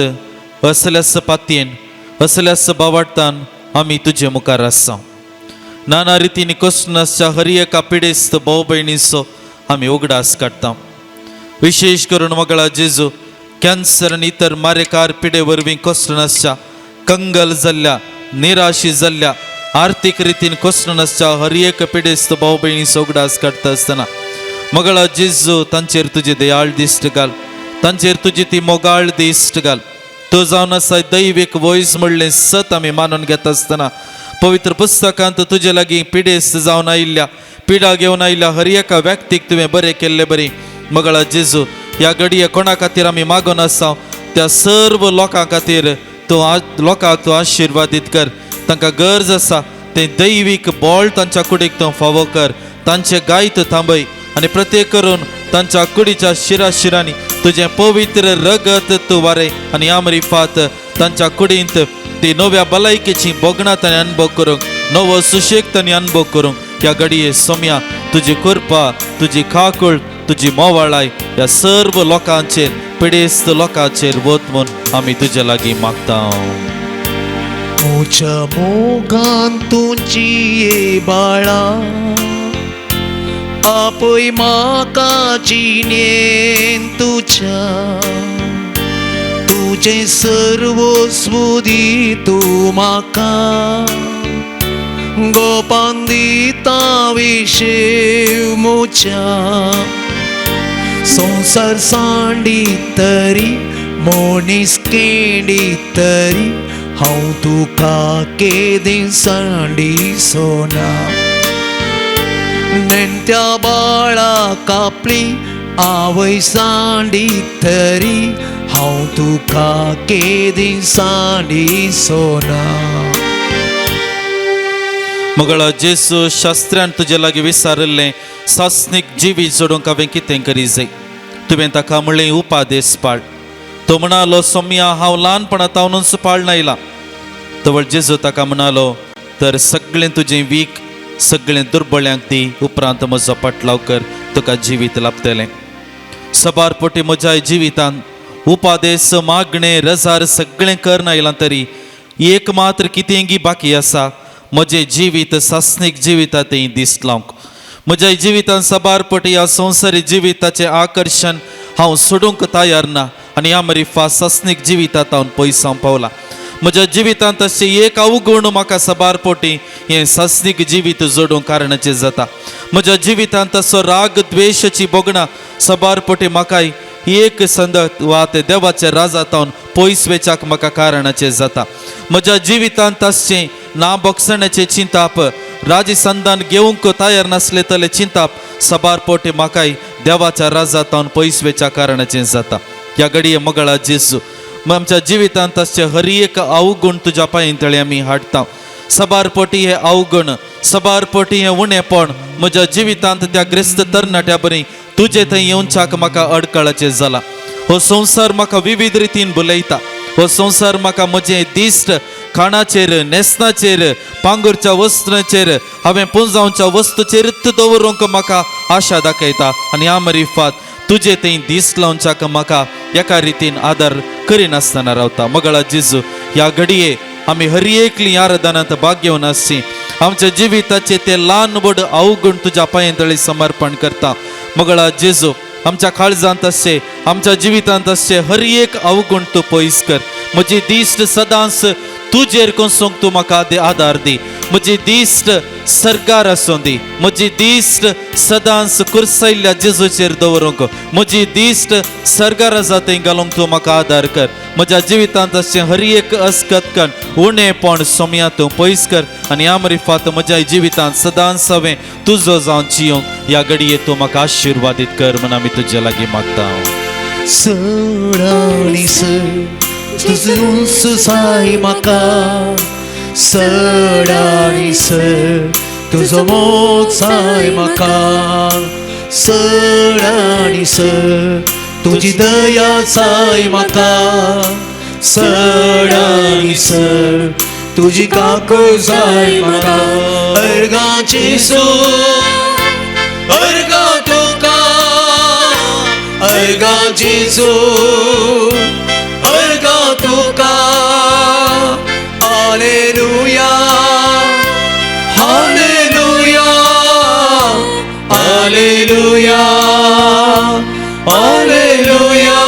असल्याच पातयेन असल्याच बोवाळटान आमी तुजे मुखार आसा. नाना रितीन कश्ट आसच्या हर एका पिडेस्त भाव भयणीचो आमी उगडास काडटा. विशेश करून मगळा जेजू कॅन्सर आनी इतर मारेकार पिडे वरवीं कश्ट आसच्या कंगल जाल्ल्या निराशी जाल्ल्या आर्थीक रितीन कश्ट आसच्या हर एक पिडेस्त भाव भयणीचो उगडास काडटा आसतना मगळा जेजू तांचेर तुजी दयाळ दिश्ट घाल तांचेर तुजी ती मोगाळ दिश्ट घाल. तूं जावन आसा दैवीक वयस म्हणलें सत आमी मानून घेता आसतना पवित्र पुस्तकांत तुजे लागीं पिडेस्त जावन आयिल्ल्या पिडा घेवन आयिल्ल्या हर एका व्यक्तीक तुवें बरें केल्लें बरी मगळा जेजू ह्या घडये कोणा खातीर आमी मागून आसा त्या सर्व लोकां खातीर तूं लोकांक तूं आशिर्वादीत कर. तांकां गरज आसा तें दैवीक बळ तांच्या कुडीक तूं फावो कर, तांचे गाय तूं थांबय आनी प्रत्येक करून तांच्या कुडीच्या शिरा शिरांनी तुजें पवित्र रगत तूं वारय आनी आमरिफात तांच्या कुडींत ती नव्या भलायकेची भोगणां तांणी अनुभव करूंक, नवो सुशेग तांणी अनुभव करूंक. ह्या घडये सोम्या तुजी कृपा, तुजी काकूळ, तुजी मोवाळाय ह्या सर्व लोकांचेर, पिडेस्त लोकांचेर वत म्हूण आमी तुजे लागीं मागता. मुझ्या मोगान तुजी बाळा आपय म्हाका जिणेन तुज्या, तुजें सर्वस्व दी तूं म्हाका, गोपान दिता विशेव म्हज्या. संवसार सांडी तरी मनीस केंडी तरी हांव तुका केदी सांडी सोना. नेणत्या बाळा कापली आवय सांडी तरी हांव तुका केदी सांडी सोना. मगळा जेसू शास्त्रान तुजे लागीं विचारिल्लें सासणीक जिवीत जोडूंक हांवें कितें करी जाय? तुवें ताका म्हणलें उपादेस पाळ. तो म्हणालो सोम्या हांव ल्हानपणा तावनूच पाळना आयला. तवळ जेजू ताका म्हणालो तर सगळें तुजें वीक सगळें दुर्बळ्यांक दी, उपरांत म्हजो पाटलाव कर, तुका जिवीत लाभतलें. सबार पोटी म्हज्या जिवितांत उपादेस मागणें रजार सगळें करना आयलां तरी एक मात्र कितेंगी बाकी आसा, म्हजें जिवीत सासणीक जिविता तें दीस लावंक. म्हज्या जिवितांत सबार पटी ह्या संवसारी जिविताचें आकर्शण हांव सोडूंक तयार ना आनी ह्या मरिफा सासणीक जिवितांत हांव पयस हांव पावला. म्हज्या जिवितांत अशें एक अवगुण म्हाका सबार पोटी हें सासणीक जिवीत जोडूंक कारणाचें जाता. म्हज्या जिवितांत तसो राग द्वेशाची भोगणां सबार पोटी म्हाकाय एक संद वा ते देवाच्या राजांत पयस वेच्याक म्हाका कारणाचें जाता. म्हज्या जिवितांत आसचें ना बोगसण्याचें चिंताप, राजसंधान घेवंक तयार नासले तले चिंताप सबार पोटी म्हाकाय देवाच्या राजांत पयस वेच्या कारणाचें जाता. ह्या घडये मगळा जेजू आमच्या जिवितांत आसचे हर एक अवगुण तुज्या पांय तळे आमी हाडटा. सबार पोटी हे अवगुण, सबार पोटी हें उणेपण म्हज्या जिवितांत त्या ग्रेस्त तरणाट्या बरी तुजे थंय येवच्याक म्हाका अडकळाचें जाला. हो संवसार म्हाका विविध रितीन बुलयता. हो संवसार म्हाका म्हजें दिश्ट खाणाचेर, न्हेसणाचेर, पांगुरच्या वस्त्रांचेर, हांवें पुंजावच्या वस्तूचेरच दवरूंक म्हाका आशा दाखयता आनी ह्या मरिफात तुजे थंय दीस लावच्याक म्हाका एका रितीन आदार करिनासतना रावता. मगळा जेजू ह्या घडये आमी हर एकली आराधनांत भाग घेवन आसची आमच्या जिविताचे ते ल्हान व्हड अवगुण तुज्या पांये तळी समर्पण करता. मगळा जेजू आमच्या काळजांत आसचे, आमच्या जिवितांत आसचे हर एक अवगुण तूं पयस कर. म्हजी दिश्ट सदांच तुजेर कोसूंक तूं म्हाका आदार दी. म्हजी दिश्ट सरकार आसूं दी. म्हजी दिश्ट सदांच कुर्सयल्ल्या जेजूचेर दवरूंक, म्हजी दिश्ट सरकार आसा थंय घालूंक तूं म्हाका आदार कर. म्हज्या जिवितांत आसचें हर एक अस्कतकण उणेपण सोम्या तूं पयस कर आनी ह्या मरिफात म्हज्या जिवितांत सदांच हांवें तुजो जावन जियोंक ह्या घडये तूं म्हाका आशिर्वादीत कर म्हूण आमी तुजे लागीं मागता. चड आनी चड तुजो जाय म्हाका, चड आनी चड तुजो मोग जाय म्हाका, चड आनी चड तुजी दया जाय म्हाका, चड आनी चड तुजी काकूळ जाय म्हाका. अर्गां जेजू, अर्गां तुका, अर्गां जेजू, अर्गां तुका. Hallelujah, hallelujah, hallelujah, hallelujah.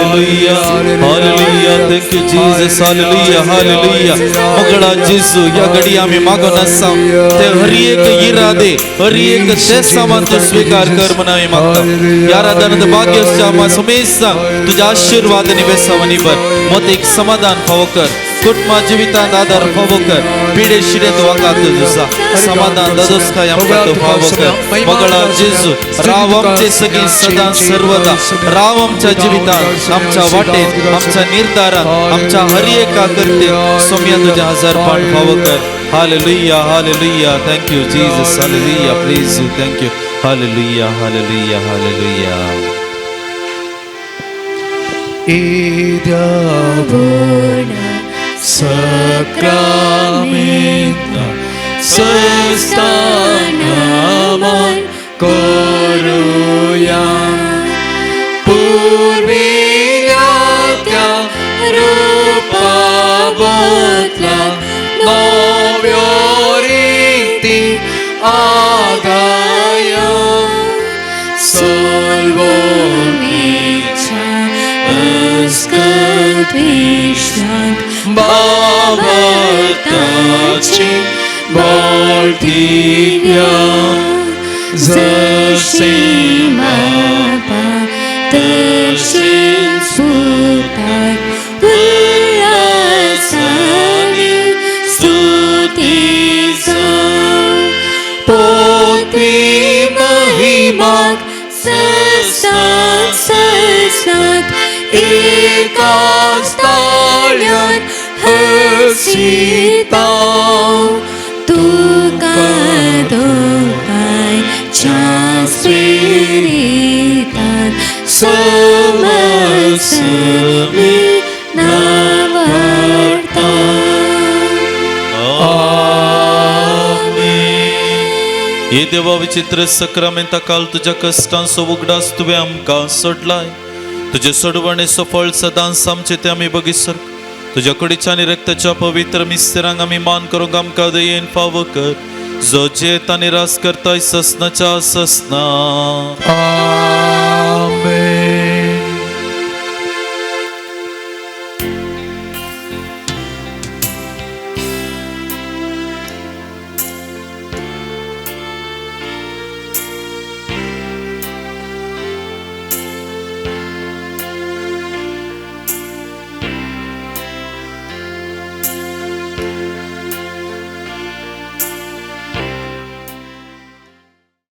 Hallelujah, hallelujah, thank you Jesus, hallelujah, hallelujah. मगळा जेजू ह्या घडी आमी मागून आसा ते हर एक इरादे, हर एक तेसावान तूं स्विकार कर म्हूण आमी मागता. ह्या आराधनांत भाग्य आसच्या आमकां समेस्तांक तुज्या आशिर्वाद आनी बेसावांनी भर, मत एक समाधान फावो कर. कुटुंबा जिवितांत आदार फावो कर, पिडे शिडेंत वागात तुझा समाधान दादोसकाय आमकां तूं फावो कर। मगळा जेजू राव आमचे सगळीं सदां सर्वदा, राव आमच्या जिवितांत, आमच्या वाटेत, आमच्या निर्धारात, आमच्या हर एका करते सोम्या तुझ्या हजार पाठ फावो कर। Hallelujah, hallelujah. Thank you Jesus, hallelujah. Praise you, thank you. Hallelujah, hallelujah, hallelujah. सक्रामेंता सस्तानामान करूया, पुर्विल्या त्या रूपा बदला नव्यो रिती आगाया, सोल्वोमेच्या अस्कद्वेषांत बाबताची बळदिव्या, जशी बापा तशें सुताक उल्हासानी स्तुती जावं, पोती महिमाक सस्नात सस्नात एकाच ताळ्यान हसिता, तुका दोगांयच्या स्पिरितान समसमी नावाडता। हे देवा विचित्र सक्रामेंता काल तुज्या कश्टांचो उगडास तुवें आमकां सोडलाय, तुजे सोडवणेचो फळ सदांच आमचे ते आमी बगीसर, तुज्या कुडीच्या आनी रक्ताच्या पवित्र मिस्तेरांक आमी मान करूंक आमकां दयेन फावो कर, जो जेत आनी रास करताय ससनाच्या ससना।